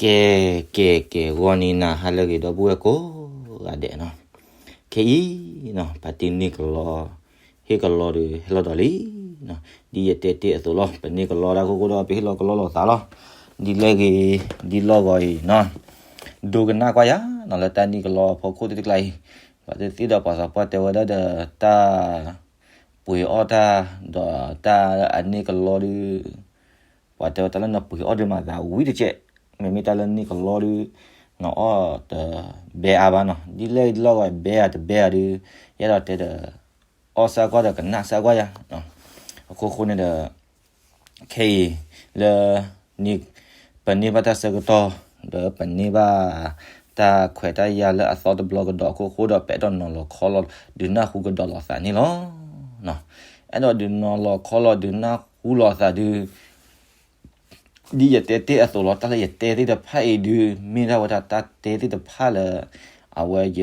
ကဲ ကဲ ကဲ ဂီၤနံၤနၤဟါလၢအဂ့ၤ ဒီပုၢ်ဝဲၢ်ကိးဂၤဒဲးနီၤ, ခဲအံၤနီၤ ပတံၤန့ၢ်ကလီ ဟ့ၣ်ကလီဒီး ဟဲလီၤဒီးလံနီၤ, ဒ်ယတဲတ့ၢ်အသိးလီၤ. ပန့ၢ်ကလီတၢ်အခိၣ်ဃိဒီး ပဟ့ၣ်လီၤကလီလိာ်သးလီၤ. ဒ်လဲၣ်ဂ့ၤ ဒ်လီၢ်ဂီၤအံၤနီၤ, ဒိကနၣ်ကွၢ်ယၤနီၤ လၢတၢ်န့ၢ်ကလီအဖီခိၣ်သ့ၣ်တကျါအံၤ, ပှၤသ့ၣ်သ့ၣ်ဒီးပှၤသးပှၢ်တဲဝဲဒၣ်ဒီး တၢ်ပှ့ၤအီၣ်တၢ် ဒီးတၢ်အန့ၢ်ကလီဒီး ပှၤတဲဝဲတၢ်လၢနပှ့ၤအီၣ်ဒံးမးသးဝံၤတကဲး, မ့မ့ၢ်တၢ်လၢန့ၢ်ကလီဒီး နအီၣ်တဘဲအါဘၣ်နီၤ, ဒ်လဲၣ်ဒ်လီၢ်ဂီၤဘဲအါတဘဲအါဒီး ယအဲၣ်ဒိးတဲဒီး အီၣ်စၢ်ကွၢ်ဒီးကနၣ်စၢ်ကွၢ်ယၤ, အခိၣ်ဃိန့ၣ်ဒီး ခဲအံၤ လၢ ပန့ၢ်ဘၣ်တၢ်ဆၢကတီၢ် ဒီးပန့ၢ်ဘၣ် တၢ်ခွဲးတၢ်ယာ်လၢအသီတဘျီကဒီးအခိၣ်ဃိဒီး ပအဲၣ်ဒိးနီၤလီၤခီလီၤ ဒုးနၢ်ဟူကဒီးလိာ်သးန့ၣ်လီၤ. အဲၣ်ဒိးဒုးနီၤလီၤခီလီၤ ဒုးနၢ်ဟူလိာ်သးဒုး ဒ်ယတဲတ့ၢ်အသိးလီၤ. တၢ်လၢယတဲသ့ၣ်တဖၣ်အံၤဒုး မ့ၢ်ဒၣ်ဝဲဒၣ်တၢ်တဲသ့ၣ်တဖၣ်လၢ အဝဲယ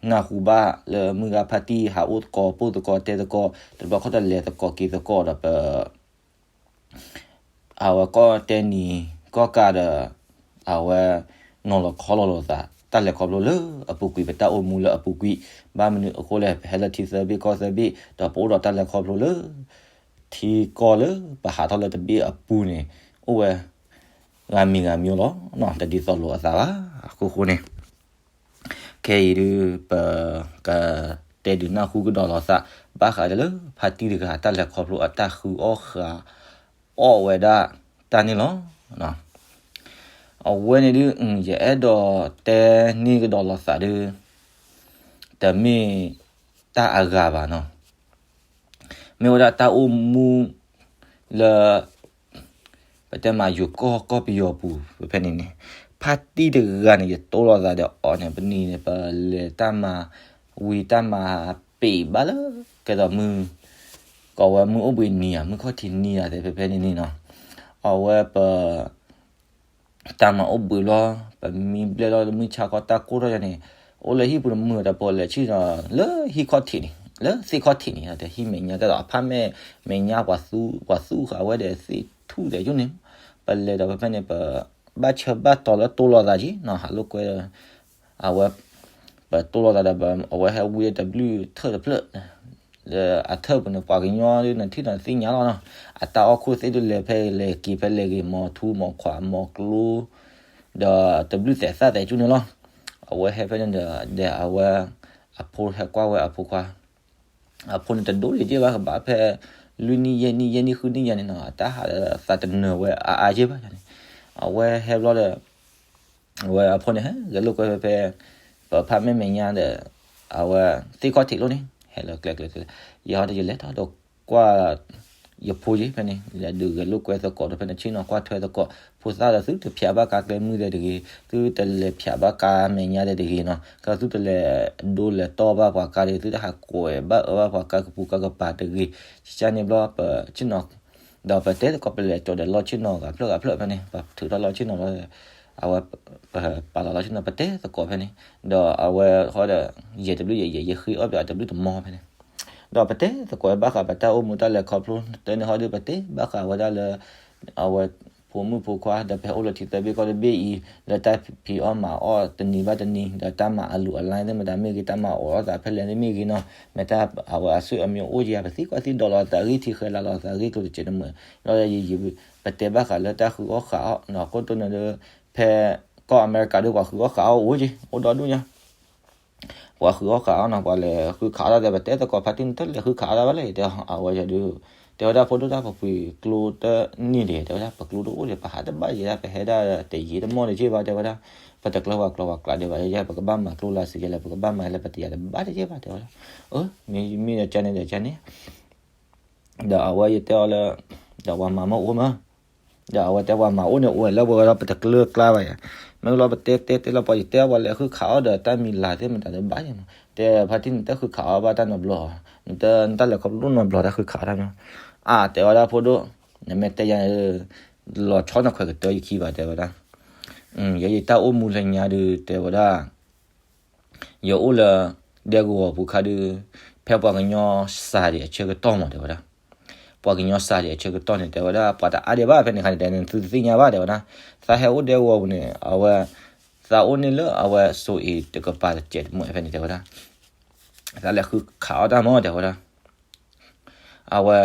နၢ်ဟူဘၣ်လၢမုၢ်ဂၤဖါတံၢ်ဟးအိၣ်သကိးပိၢ်သကိးတဲသကိး တဘျီခီၣ်တၢ်လဲၤသကိးက့ၤသကိးဒီးပ အဝဲကီၢ်တဲနံၤကီၢ်ကးဒီး အဝဲ နီၤလီၤခီလီၤလိာ်သး တၢ်လဲၤခီဖျိလၢအပူၤကွံာ်ပတၢ်အိၣ်မူလၢအပူၤကွံာ်, ဘၣ်မနုၤအဃိလဲၣ် ပဟဲလၢထံသၢဘ့ၣ်ကီၢ်သၢဘ့ၣ် ဒီးပအိၣ်ဒီးတၢ်လဲၤခီဖျိလၢ ထံကီၢ်လၢပဟးထီၣ်လၢတဘ့ၣ်အပူၤန့ၣ် အိၣ်ဝဲ ဂၤမံၤဂၤမံၤလီၤ. တဒ်သိးလိာ်အသးဘၣ်. အခိၣ်ဃိန့ၣ် ခဲအံၤဒုး ပကတဲဒုးနၢ်ဟူကဒီးလိာ်သး ဘၣ်ဃးဒီးလၢဖါတံၢ်တဂၤ တၢ်လဲၤခီဖျိအတၢ်ဃုအီၣ်ဃုအီၣ်ဝဲဒၣ်တၢ်န့ၣ်လီၤ. အဝဲန့ၣ်ဒုး ယအဲၣ်ဒိးတဲန့ၢ်ကဒီးလိာ်သးဒုး တမ့ၢ်တၢ်အဂၤဘၣ်နီၤ. မ့ၢ်ဝဲဒၣ်တၢ်အိၣ်မူလၢ ပတဲမးယိၤကီၢ်ကီၢ်ပယီၤပူၤ ဖဲဖဲန့ၣ်န့ၣ် ဖါတံၢ်တဂၤန့ၣ် ယတိၢ်လိာ်သးဒီးအီၤန့ၣ် ပနံၤန့ၣ် ပလဲၤတၢ်မၤဝံၤတၢ်မၤပ့ၤဘၣ်လၢ ကဲသိးမုၢ် ကိးဝဲမုၢ်အိၣ်ဘှံးနံၤဧါ မုၢ်ခီၣ်ထံးနံၤဧါ တဲဖဲဖဲန့ၣ်န့ၣ်နီၤ. အဝဲပ တၢ်မၤအိၣ်ဘှံးလီၤ ပမံဘျဲၣ်လီၤ မုၢ်ဆါခီတၢ်ကိၢ်ထီၣ်ယၤန့ၣ် အိၣ်လၢဟံၣ်ပူၤတမုာ်တပူၤလဲၤဆံၣ်ဒီး လၢဟံၣ်ခီၣ်ထံးန့ၣ် လၢသ့ၣ်ခီၣ်ထံးန့ၣ် တဟံၣ်မဲာ်ညါတၢ်ဒီးအဖၣ်မဲာ် မဲာ်ညါပှၤသူ ပှၤသူဃာ်ဝဲဒီးသ့ၣ်ထူၣ်ဒီးယိၣ်န့ၣ် ပလဲၤဒီးဖဲဖဲန့ၣ် ပဘၣ်ဆၢဘၣ်တီၤလၢတိၢ်လိာ်သးက့ၤနီၤ ဟးလိာ်ကွဲ အဝဲ ပတိၢ်လိာ်သးဒီး အဝဲဟဲဝံတဘျုးထၢၣ်တဖျၢၣ် လၢအထၢၣ်ပူၤန့ၣ် ပှၤကညီဒုးနထံၣ်ဒီးနသ့ၣ်ညါလီၤနီၤ အတၢ်အီၣ်ခိၣ်သ့ၣ်ဒုးလဲၤဖဲလဲၤက့ၤဖဲလဲၤဂ့ၤ မီၤထူမီၤခွးမီၤကျိ ဒီးတဘျုးသဲးသၣ်သဲးကၠူၣ်န့ၣ်လီၤ. အဝဲဟဲဖဲန့ၣ်ဒီး ဒီးအဝဲ အဖိဟဲကွၢ်ဝဲအဖိခွါ အဖိန့ၣ်တဒိၣ်ဒံးက့ဘၣ် ကဘၣ်ဖဲ လွံၢ်နံၣ်ယဲၢ်နံၣ်ယဲၢ်နံၣ်ဃုနံၣ်ယဲၢ်န့ၣ်နီၤ အတၢ်ဟးသးတနၢၤဝဲအါအါက့ဘၣ်န့ၣ် အဝဲဟဲဘျီဒီး အဝဲအဖိန့ၣ် ဟဲဂဲၤလိာ်ကွဲဖဲဖဲ ပဖးမဲာ်မဲာ်ညါဒီး အဝဲသ့ၣ်ခီၣ်ထံးလိာ်န့ၣ် ဟဲလၢကျဲကျဲကျဲ ယဟီဒီးယလဲၤထီၣ်ဒီးကွၢ် ယဖိယ့ၤဖဲန့ၣ် လဲၤဒုးဂဲၤလိာ်ကွဲသကိးဒီးဖဲန့ၣ် ဆ့ၣ်နီၤကွၢ်ထွဲသကိး ဖိသၣ်ဒီးသုတဖၠးဘၣ်ကါကျဲမုၢ်သဲးတဂ့ၤ သုတလဲၤဖၠးဘၣ်ကါမဲာ်ညါသဲးတဂ့ၤနီၤ ကသုတလဲၤဒိလဲၤတီၢ်ဘၣ်ပှၤကါတဂ့ၤ သုတဟးကွဲးဘၣ်အၢဘၣ်ပှၤကါကပူၤကါကပၤတဂ့ၤ ကန့ၣ်ဘျီ ပဆ့ၣ်နီၤ ဒီးပတဲသကိးပလဲၤကၠီၤဒီးလီၢ်ဆ့ၣ်နီၤဂၤဖျၢၣ်ဂၤဖျၢၣ်ဖဲန့ၣ် ပထုးထီၣ်လီၢ်ဆ့ၣ်နီၤလီၤ အဝဲ ပပာ်လီၤလီၢ်ဆ့ၣ်နီၤ ပတဲသကိးဖဲန့ၣ် ဒီးအဝဲဃီဒီး ယဲၢ်တဘျုးယဲၢ်ယဲၢ် ယဃ့အီၣ်ပယီၤတဘျုးတမီၤဖဲန့ၣ် ဒီးပတဲသကိးဘၣ်ဃးပတၢ်အိၣ်မူတၢ်လဲၤခီဖျိ တၢ်န့ၣ်ဟီဒီး ပတဲဘၣ်ဃးဝဲဒၣ်လၢ အဝဲ ဖိမုၣ်ဖိခွါ ဒီးပဟဲအိၣ်လၢထံသၢဘ့ၣ်ကီၢ်တဘ့ၣ်အံၤ လၢတၢ်ဖံးအီၣ်မၤအီၣ်တနံၤဘၣ်တနံၤ ဒီးတၢ်မၤအလူၤအလဲသ့ၣ်မတၤမ့ၢ်ဂ့ၤ တၢ်မၤအိးထီၣ်သးဖဲလဲၣ်သ့ၣ်မ့ၢ်ဂ့ၤနီၤ မ့ၢ်တၢ်အဝဲအဆွေအမျိုးအိၣ်ယၤ ပသံကွၢ်သံဒိးလိာ်သးဂ့ၢ် ထံဃဲလၤလိာ်သးဂ့ၢ် ကျိၤတစဲးတမုာ် လီၤယံၤယံၤ ပတဲဘၣ်ဃးလၢတၢ်ဃုအီၣ်ဃးအီၣ်နီၤ အခိၣ်တိၢ်န့ၣ်ဒီး ဖဲကီၢ်အမဲရကၤဒီး ပှၤဃုအီၣ်ဃးအီၣ်အိၣ်က့ အိၣ်ဒီဒူၣ်ညါ ပှၤဃုအီၣ်ဃးအီၣ်နီၤ ပှၤလဲၤဃုခးအီၣ်တၢ်ဒီး ပတဲသကိးဖါတံၢ်န့ၣ် တလဲၤဃုခးအီၣ်တၢ်ဘၣ်လဲၣ် တဲအဝဲယဒုး တဲဝဲဒၣ်ဖိဒိၣ်တၢ်ပပှ့ၤကျိတနံၣ်ဒံး တဲဝဲဒၣ် ပကျိတအိၣ်ဒံး ပဟးတဘၣ်ယဲဒၣ် ပဟဲဒၣ်တယံာ်တမီၢ်တက့ၢ်ဘၣ် တဲဝဲဒၣ် ပတကျၢၤပှၤကျီပှၤကျးဒံးဘၣ် ယဲ ပကဘၣ်မၤကျိလၢစံးယဲလဲၣ် ပကဘၣ်မၤလၢပတယၤတဘၣ်တက့ၢ်ဘၣ် တဲဝဲဒၣ် အၢ မ့မ့ၢ်ဒီးကန့ၣ်ဒီးကန့ၣ် ဒီးအဝဲယတဲအီၤလၢ ဒီးပှၤမၤမ့ၢ်အိၣ်မး ဒီးအဝဲတဲပှၤမၤအိၣ်န့ၣ် အိၣ်လၢပဝဲဒီးပတကျၢၤကျါဘၣ်ယၤ မ့ၢ်လီၤပတဲတဲတဲလီၤပှၤယတဲပှၤလဲၤဃုခးအီၣ်ဒီးတၢ်မံၤလၤသ့ၣ်မတၤဒီးဘၣ်ယၤမး တဲဖါတံၢ်န့ၣ် တဃုခးအီၣ်ဘၣ်တၢ်နီတဘျီ နတၢ်လဲၤခီဖျိနီတဘျီတၢ်ဃုခးအီၣ်တၢ်မး အါ တဲဝဲဒၣ်ဖိဒိၣ် နမ့ၢ်တဲယၤ လီၤဆီနခွဲးကတၢၢ်ယခံဘၣ် တဲဝဲဒၣ် ယဲယတၢ်အိၣ်မူလၢညါဒုး တဲဝဲဒၣ် ယအိၣ်လၢ ဒဲကဝီၤပူၤခါဒုး ဖဲပှၤကညီစှၤဒံးအဆၢကတီၢ်မး တဲဝဲဒၣ် ပှၤကညီစၢ်ဒံးအဆၢကတီၢ်န့ၣ် တဲဝဲဒၣ် ပှၤတအါဒံးဘၣ်ဖဲန့ၣ်ခါန့ၣ် တဲသုတသ့ၣ်ညါဘၣ် တဲဝဲဒၣ်. သးဟဲအိၣ်ဒဲဝီၤပူၤန့ၣ် အဝဲ သးအိၣ်န့ၣ်လၢအဝဲစိၤအ့ၤတကပၤတစဲးတမှဲးဖဲန့ၣ် တဲဝဲဒၣ်. သးလဲၤဃုခးအီၣ်တၢ်မး တဲဝဲဒၣ်. အဝဲ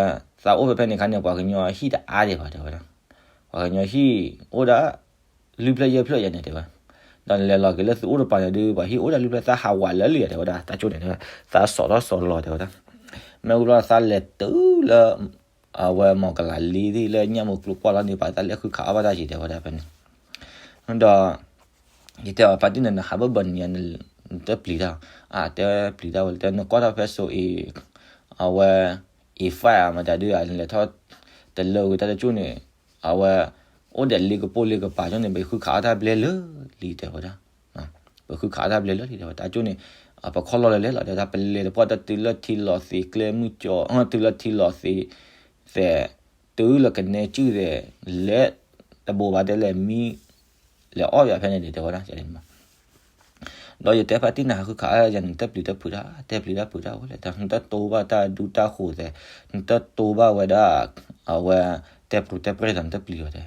သးအိၣ်ဖဲဖဲန့ၣ်ခါန့ၣ် ပှၤကညီဟံၣ်တအါဒံးဘၣ် တဲဝဲဒၣ်. ပှၤကညီဟံၣ်အိၣ်ဒၣ် လွံၢ်ဖျၢၣ်ယဲၢ်ဖျၢၣ်ယဲၢ်န့ၣ် တဲဝဲ. ဒီးနလဲၤလီၤက့ၤလၢသုအိၣ်တပၤန့ၣ်ဒုး ပှၤဟံၣ်အိၣ်ဒၣ်လွံၢ်ဖျၢၣ် သးဟးဝးလၢလံ တဲဝဲဒၣ်. တၢ်ကၠိန့ၣ် တဲဝဲ သးစိာ်ထီၣ်စိာ်လီၤ တဲဝဲဒၣ်. မ့ၢ်ဝံၤဘျီသးလဲၤတုၤလၢ အဝဲမီၤကလးလံသ့ၣ်လၢညၣ်မိၢ်ကျိကွၢ်လီၤန့ၣ် ပှၤသးလဲၤဃုခးအီၣ်ဘၣ်တၢ်က့ၤ တဲဝဲဒၣ်ဖဲန့ၣ်. ဒီး ယတဲအီၤ ဖါတံၢ်န့ၣ် နဟးဘၢဘၢနံၤ နတပျံၤတၢ်. အတဲပျံၤတၢ်ဝဲ တဲနကွၢ်ထီၣ်ဖဲစိၤအ့ၤ အဝဲ အ့ၤဖး မတၤဒုး အလဲၤထီၣ်တလၢဝံၤ တၢ်တကၠိန့ၣ် အဝဲ အိၣ်ဒီးလ့ကပိာ်လ့ကပၤကၠိန့ၣ် ပဃုခးအီၣ်တၢ်ဘျဲလၢလံ တဲဝဲဒၣ်. ပဃုခၤတၢ်ဘျဲလၢလံ တဲဝဲ. တၢ်ကၠိန့ၣ် ပခီၣ်လီၢ်လၢလဲၣ်လီၤ တဲဝဲဒၣ်. ပလဲၤတပှၢ်တၢ်တုၤလၢထံလီၤသ့းကျဲမုၢ်ကၠီ တုၤလၢထံလီၤသ့းသဲး တုၤလၢကနဲကုၢ်သဲး လဲၤတဘိးဘၣ် တဲလဲၤမံ လဲၤအီၣ်ယၤဖဲန့ၣ်ဒံး တဲဝဲဒၣ်. ဒီးယတဲဖါတံၢ်န့ၣ် ဟးဃုခးအီၣ်ယၤန့ၣ် တပျံၤတၢ်ဖုးတၢ် တဲပျံၤတၢ်ဖုးတၢ်ဝဲလဲၣ် တဲ နတတိၢ်ဘၣ်တၢ်ဒူတၢ်ဃိးသဲး နတတိၢ်ဘၣ်ဝဲဒၣ် အဝဲ တဲပျုၤတဲပြဲၢ်ဒီး နတပျံၤအီၤ တဲ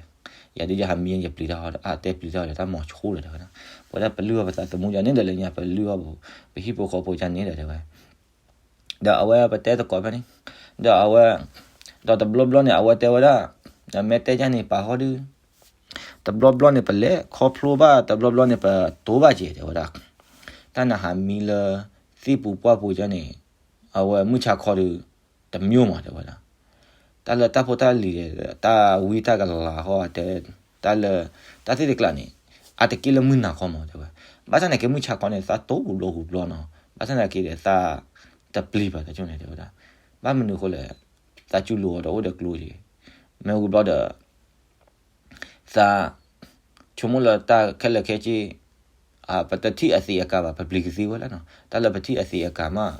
ယၤဒုးယဟးမံ ယပျံၤတၢ်အီၤ အတဲပျံၤတၢ်အီၤဒီး တၢ်မၤဆူၣ်လီၤ တဲဝဲဒၣ်. ပဝဲဒၣ်ပလုၢ်အီၣ်ပသးသမူယၤန့ၣ်ဒီး လၢညါပလုၢ်အီၣ်ပ ပဟံၣ်ဖိဃီဖိယၤန့ၣ်ဒီး တဲဝဲ. ဒီးအဝဲပတဲသကိးဖဲန့ၣ် ဒီးအဝဲ ဒီးတဘျီဘျီန့ၣ် အဝဲတဲဝဲဒၣ် ဒီးမ့ၢ်တဲယၤန့ၣ် ပာ်ဟီဒုး တဘျီဘျီန့ၣ် ပလဲၤခီဖျိဘၣ် တဘျီဘျီန့ၣ် ပတိၢ်ဘၣ်က့ၤ တဲဝဲဒၣ်. တၢ်နဟးမံလၢ သ့ၣ်ပူၤပှၢ်ပူၤယၤန့ၣ် အဝဲမုၢ်ဆါခီဒုး တမ့ၢ်မး တဲဝဲဒၣ်. တၢ်လၢတၢ်ဖိတၢ်လံၤ တၢ်ဝံတၢ်ကလၤဟီ တဲ တၢ်လၢ တၢ်သ့ၣ်တကျါန့ၣ် အတက့ၢ်လၢမုၢ်နၤခီမး တဲဝဲ. ဘၣ်ဆၣ်သနာ်က့ မုၢ်ဆါခီန့ၣ် သးတိၢ်ဂူၤဘျီဂူၤဘျီနီၤ ဘၣ်ဆၣ်သနာ်က့ဒီး သးတပျံၤဘၣ် တၢ်ကၠိန့ၣ် တဲဝဲဒၣ်. ဘၣ်မနုၤအဃိလဲၣ် သးစူၤလိာ်အီၤဒီးအိၣ်ဒီးကျိက့ၤ မ့ၢ်ဝံၤဘျီဒီး သး ဆိကမိၣ်လၢတၢ်ခဲလၢာ်ခဲဆ့ ပတထံၣ်အသံးအကာ်ဘၣ် ပပျံၤကသ့ဝဲလီၤနီၤ. တၢ်လၢပထံၣ်အသံးအကာ်မး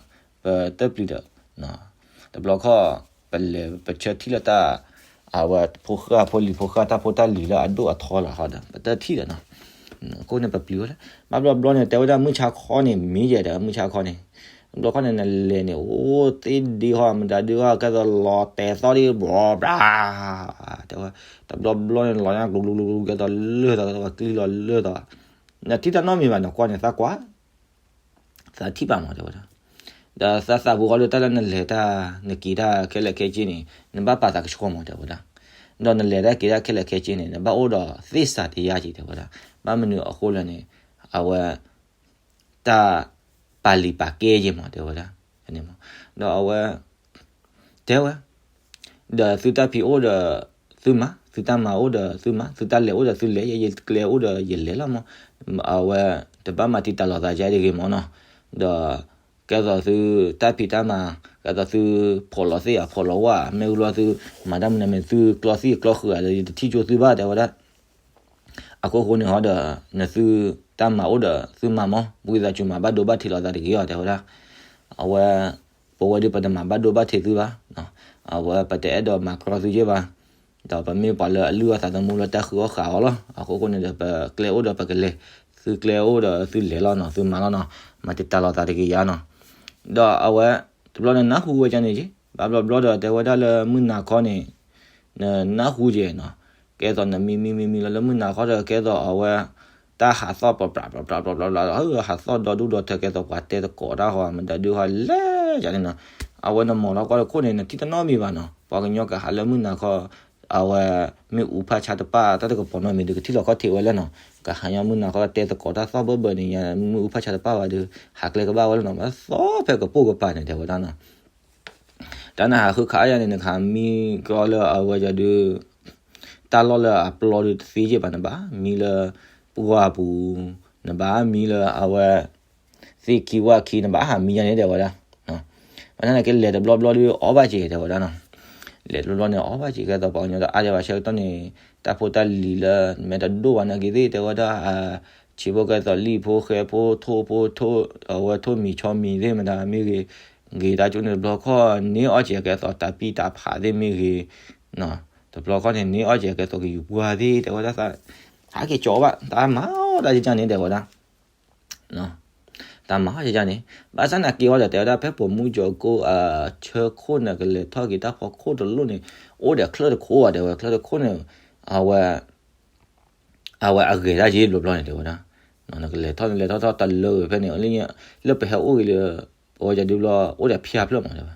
ပတပျံၤဒီး တဘျီခီၣ် ပလဲၤပဆၢထံၣ်လၢတၢ် အဝဲဖိဃၢ်ဖိလံၤဖိဃၢ် တၢ်ဖိတၢ်လံၤလၢအဒိၣ်အထီလီၤဟီဒီး ပတထံၣ်ဒီးနီၤ. အဃိန့ၣ် ပပျံၤဝဲလၢ ဘၣ်ဘျီဘျီန့ၣ် တဲဝဲဒၣ်မုၢ်ဆါခီန့ၣ် မ့ၢ်ယဲဒီး မုၢ်ဆါခီန့ၣ် တဘျီခီၣ်န့ၣ် နလဲၤန့ၣ် အိၣ်သ့ဒ့ဟီ မတၤဒုးဟီ ကဲသိးလီၤတဲာ်သီဒ် ဘြီဘြါ တဲဝဲ. တဘျီဘျီန့ၣ် လီၤညါကျိၤကျိၤကျိၤကျိၤ ကဲသိးလၢာ်သီ ကဲသိးကျံလီၤလၢာ်သီ နထံၣ်တၢ်နီတမံၤဘၣ် နကွၢ်န့ၣ် သးကွၢ် သးထံၣ်ဘၣ်မး တဲဝဲဒၣ်. ဒီးသးသးပူၤဃီဒီး တၢ်လၢနလဲၤတၢ် နက့ၤတၢ်ခဲလၢာ်ခဲဆ့န့ၣ် နဘၣ်ပာ်သးကဆှီမး တဲဝဲဒၣ်. ဒီးနလဲၤတၢ်က့ၤတၢ်ခဲလၢာ်ခဲဆ့န့ၣ် နဘၣ်အိၣ်ဒီးသ့ၣ်စးတယါက့ၤ တဲဝဲဒၣ်. ဘၣ်မနုၤအဃိလဲၣ်န့ၣ် အဝဲ တၢ်ပာ်လံာ်ပာ်ကဲက့ၤမး တဲဝဲဒၣ်. ဖဲန့ၣ်မး ဒီးအဝဲ တဲဝဲ ဒီးသုတၢ်ဖံးအိၣ်ဒီးသုမၤ, သုတၢ်မၤအိၣ်ဒီးသုမၤ, သုတၢ်လဲၤအိၣ်ဒီးသုလဲၤ, ယကျဲအိၣ်ဒီးယလဲၤလီၤမး. အဝဲ တဘၣ်မၤတံာ်တာ်လိာ်သးယါတဂ့ၤမးနီၤ. ဒီး ကဲသိးသုတၢ်ဖံးတၢ်မၤ, ကဲသိးသုဖီၣ်လီၤသ့ၣ်ဧါ ဖီၣ်လီၤဝၣ်ဧါ, မ့ၢ်ဂ့ၤလီၤသုမၤတၢ်မနုၤမ့ၢ်သုကျီသံၣ်ကျီဃုာ်ဧါဒီး ယတထံၣ်ကၠိသုဘၣ် တဲဝဲဒၣ်. အခိၣ်ဃိန့ၣ်ဟီဒီး နသုတၢ်မၤအိၣ်ဒီးသုမၤမး, ဝံသးစူၤမၤဘၣ်ဒိဘၣ်ထံးလိာ်သးတဂ့ၤအီၤ တဲဝဲဒၣ်. အဝဲ ပဝဲဒၣ်ပတမၤဘၣ်ဒိဘၣ်ထံးသုဘၣ်. အဝဲပတအဲၣ်ဒိးမၤကြီသုယဲၢ်ဘၣ်. ဒီးပမ့ၢ်ပှၤလၢအလုၢ်အီၣ်သးသမူလၢတၢ်ဃုအီၣ်ဃုအီလီၤ. အခိၣ်ဃိန့ၣ်ဒီး ပကျဲအိၣ်ဒီးပကလဲၤ, သုကျဲအိၣ်ဒီးသုလဲၤလီၤနီၤ, သုမၤလီၤနီၤ, မၤတံာ်တာ်လိာ်သးတဂ့ၤယါနီၤ. ဒီးအဝဲ တဘျီနနၢ်ဟူဝဲဒ်န့ၣ်က့ၤ, ဘၣ်ဘျီဘျီဒီးတဲဝဲဒၣ်လၢမုၢ်နၤခီန့ၣ် နနၢ်ဟူက့ၤနီၤ. ကဲသိးနမံမံမံမံလီၤလၢမုၢ်နၤခီဒီး ကဲသိးအဝဲ တၢ်ဟးသီၣ်ပျီပျီပျီပျီပျီပျီ ဟးသီၣ်ဒီဒူၣ်ဒီထၢ ကဲသိးပှၤတဲသကိးတၢ်ဃီ မတၤဒုးဃီလဲၣ်ယါန့ၣ်နီၤ. အဝဲနမီၢ်လီၤကွၢ်တခိၣ်န့ၣ် နထံၣ်တနီတမံၤဘၣ်နီၤ. ပှၤကညီကဟးလၢမုၢ်နၤခီ အဝဲ မ့ၣ်အူဖးဆါတပၣ် တၢ်တကပီၤနီတမံၤဒီး ကထံၣ်လီၤခီၣ်ထံးဝဲလၢနီၤ. ကဟးညီမုၢ်နၤခီ တဲသကိးတၢ်သီၣ်ဘၢဘၢန့ၣ် မ့ၣ်အူဖးဆါတပၣ်ဘၣ်ဒီး ဟးကျဲကဘၣ်ဝဲလၢနီၤ. သီၣ်ဖဲကပိာ်ကပၤန့ၣ် တဲဝဲဒၣ်နီၤ. တၢ်နဟးဃုခးယါန့ၣ် နကဟးမံကီလၢအဝဲဒုး တၢ်လီၢ်လၢအပျီဒုးတသ့ယဲၢ်ဘၣ် နဘၣ်မံလၢ ပှၢ်ပူၤ, နဘၣ်မံလၢအဝဲ သ့ၣ်ခံဝၣ်ခံ နဘၣ်ဟးမံယါန့ၣ် တဲဝဲဒၣ်. ဘၣ်ဆၣ်သနာ်က့ လဲၤတဘျီဘျီဒုးအီၣ်ဘၣ်က့ၤ တဲဝဲဒၣ်နီၤ. လဲၤတဘျီဘျီန့ၣ်အီၣ်ဘၣ်က့ၤ ကဲသိးပှၤကညီတအါဒံးဘၣ်ဆၢကတီၢ်န့ၣ် တၢ်ဖိတၢ်လံၤလၢ မ့ၢ်တဒိၣ်ဘၣ်နာ်က့ၤသ့ၣ် တဲဝဲဒၣ် ဆံးဖိကဲသိးလံၣ်ဖိဃဲဖိထိၣ်ဖိထိၣ် အဝဲထိၣ်မံၤဆီမံၤသ့ၣ်မတၤမ့ၢ်ဂ့ၤ, ဂ့ၤတၢ်ကၠိန့ၣ် တဘျီခီၣ်န့ၢ်အီၣ်က့ၤကဲသိးတၢ်ပံၢ်တၢ်ဖးသ့ၣ်မ့ၢ်ဂ့ၤ, တဘျီခီၣ်န့ၣ် န့ၢ်အီၣ်က့ၤကဲသိးကယူၤပှၢ်သ့ၣ် တဲဝဲဒၣ်သး ဟးက့ၤကၠီဘၣ် တၢ်မၤအီၣ်တၢ်ကကန့ၣ် တဲဝဲဒၣ်. တၢ်မၤဟီၣ်ယန့ၣ်, ဘၣ်ဆၣ်သနာ်က့ဟီဒီး တဲဝဲဒၣ်ဖဲပိာ်မုၣ်ကၠီၤကိၣ်အဆၢခိၣ်န့ၣ် ကလဲၤထီၣ်က့ၤတၢ်ဖီခိၣ်တလိၣ်န့ၣ် အိၣ်ဒီးချၢၣ်တခိၣ်ဘၣ် တဲဝဲ, ချၢၣ်တခိၣ်န့ၣ် အဝဲ အဝဲအဂဲၤတၢ်ယ့ဘျီဘျီန့ၣ် တဲဝဲဒၣ်, နကလဲၤထီၣ် နလဲၤထီၣ်ထီၣ်တလၢဝဲဖဲန့ၣ် လၢပဟဲအိၣ်ဂ့ၤလၢ ပဝဲယၤဒုဘျီ အိၣ်ဒီးဖၠၣ်ဖျၢၣ်မး တဲဝဲ,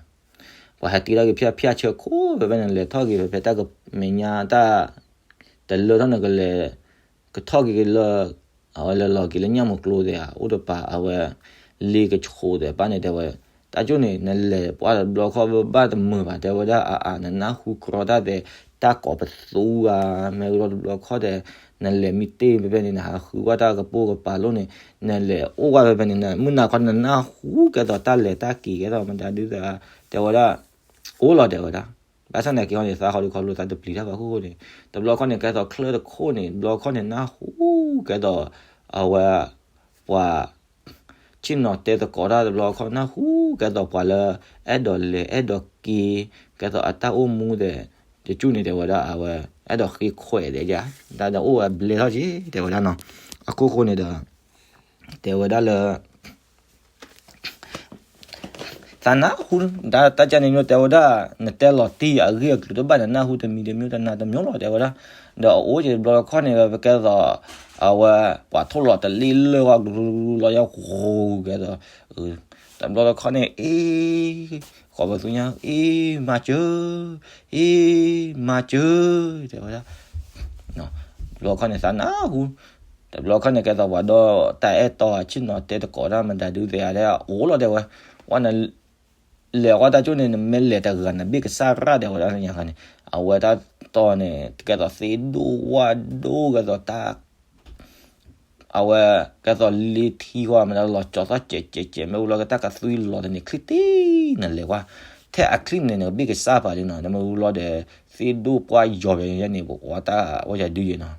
ပှၤဟဲတ့ထီၣ်က့ၤဖၠၣ် ဖၠၣ်ဆၢခိၣ်ဖဲဖဲန့ၣ် လဲၤထီၣ်က့ၤဖဲဖဲတၢ်ကမဲာ်ညါတၢ် တလၢထီၣ်န့ၣ် ကလဲၤ ကထီၣ်က့ၤလၢ အဝဲလဲၤလီၤက့ၤလၢညၣ်မုၢ်ကျိသ့ၣ်ဧါ အိၣ်တပၤအဝဲ လ့ကဆိးသ့ၣ်ပၣ်န့ၣ် တဲဝဲ, တၢ်ကၠိန့ၣ် နလဲၤပှၢ်တဘျီခီၣ်ဘၣ်တမုာ်ဘၣ် တဲဝဲဒၣ်အါအါ နနၢ်ဟူကြီတၢ်သဲး တၢ်ကိးပသူဧါ မ့ၢ်ဝံၤလီၤတဘျီခီၣ်ဒီး နလဲၤမံတ့ၢ်ဖဲဖဲန့ၣ် နဟးဃုကွၢ်တၢ်ကပိာ်ကပၤလိၣ်န့ၣ် နလဲၤအိၣ်ကွၢ်ဖဲဖဲန့ၣ် မုၢ်နၤခီနနၢ်ဟူကဲသိးတၢ်လဲၤတၢ်က့ၤကဲသိးမတၤဒုသ့ၣ်ဧါ တဲဝဲဒၣ် အိၣ်လီၤ တဲဝဲဒၣ်, ဘၣ်ဆၣ်သနာ်က့ဟီန့ၣ် သးဃီဒုခီဖျိသးတပျံၤတၢ်ဘၣ်အခိၣ်ဃိန့ၣ် တဘျီခီၣ်န့ၣ် ကဲသိးချၢၣ်တခိၣ်န့ၣ် တဘျီခီၣ်န့ၣ် နၢ်ဟူကဲသိး အဝဲ ပှၤ ဆ့ၣ်နီၤတဲသကိးတၢ်တဘျီခီၣ် နၢ်ဟူကဲသိးပှၤလၢ အဲၣ်ဒိးလဲၤအဲၣ်ဒိးက့ၤ ကဲသိးအတၢ်အိၣ်မူသ့ၣ် တကၠူၢ်န့ၣ် တဲဝဲဒၣ်အဝဲ အဲၣ်ဒိးဃ့ခွဲးသ့ၣ်ယါ တၢ်ဒီးအိၣ်ဝဲဘျဲထီၣ်က့ၤ တဲဝဲဒၣ်နီၤ, အခိၣ်ဃိန့ၣ်ဒီး တဲဝဲဒၣ်လၢ သးနၢ်ဟူ တၢ် တၢ်ကၢ်န့ၣ် တဲဝဲဒၣ် နတဲလီၤတံၢ်အဂ့ၢ်အကျိၤတဘၣ် နနၢ်ဟူတမံၤတမံၤတနၤတမံၤလီၤ တဲဝဲဒၣ်, ဒီးအအိၣ်က့ၤတဘျီတခီၣ်န့ၣ် ပကဲသိး အဝဲ ပှၤထိၣ်လီၤတလ့လၢၢ်ဝဲ ကလူလူလီၤယဲၢ်ဃိကဲသိး တဘျီတခီၣ်န့ၣ် အ့ ဃိးပသူညါ အ့ မၤစၢၤ အ့ မၤစၢၤ တဲဝဲဒၣ်, တဘျီခီၣ်န့ၣ် သးနၢ်ဟူ တဘျီခီၣ်န့ၣ် ကဲသိးပှၤဒီးတၢ်အဲၣ်တီဆ့ၣ်နီၤတဲသကိးတၢ်မတၤဒုသ့ၣ်ဧါ တဲအိၣ်လီၤ တဲဝဲ, ဝဲန လဲၤကွၢ်တၢ်ကၠိန့ၣ် နမ့ၢ်လဲၤတဂၤနဘ့ၣ်ကစၢ်ရၣ် တဲဝဲဒၣ်ညါခါန့ၣ် အဝဲတၢ်တီန့ၣ် ကဲသိးသ့ၣ်ဒိၣ်ဝၣ်ဒိၣ် ကဲသိးတၢ် အဝဲ ကဲသိးလ့ထံဃီ မတၤလီၤကၠီၤသီၣ်ကဲးကဲးကဲး မ့ၢ်ဝံၤလီၤကတၢ်ကသွံလီၤတန့ၣ် ချံတ့ၢ် နလဲၤကွၢ် ထဲအချံန့ၣ် နကဘ့ၣ်ကစၢ်ပာ်လံနီၤ နမ့ၢ်ဝံၤလီၤဒီး သ့ၣ်ဒိၣ်ပှၢ်ယီၤဘဲန့ၣ် ပကွၢ်တၢ်ဝဲယၤဒုယဲနီၤ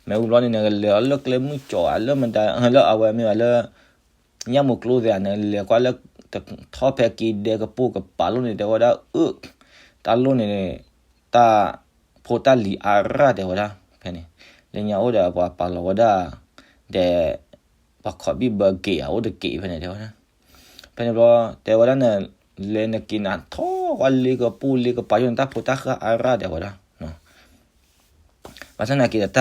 မ့ၢ်ဝံၤဘျီန့ၣ် နကလဲၤအီၤလၢကျဲမုၢ်ကၠီၤဧါ လၢမတၤ လၢအဝဲမ့ၢ်ဝဲလၢ ညၣ်မုၢ်ကျိသ့ၣ်ဧါ နလဲၤကွၢ်လၢ ထီၣ်ဖဲက့ၤဒဲကပိာ်ကပၤလိၣ်န့ၣ် တဲဝဲဒၣ် အၢ တၢ်လိၣ်န့ၣ် တၢ်ဖိတၢ်လံၤအါရၣ် တဲဝဲဒၣ် ဖဲန့ၣ် လၢညါအိၣ်ဒီးပှၤပာ်လီၤဝဲဒၣ် ဒီး ပှၤခိးဘံၣ်ဘၢက့ၤဧါ အိၣ်တက့ၤဖဲန့ၣ် တဲဝဲဒၣ် ဖဲန့ၣ်ဘျီ တဲဝဲဒၣ်န လဲၤနက့ၤနၤထီၣ်ကွၢ်လ့ကပိာ်လ့ကပၤယိၣ်န့ၣ် တၢ်ဖိတၢ်ဃၢအါရၣ် တဲဝဲဒၣ် ဘၣ်ဆၣ်သနာ်က့ဒီး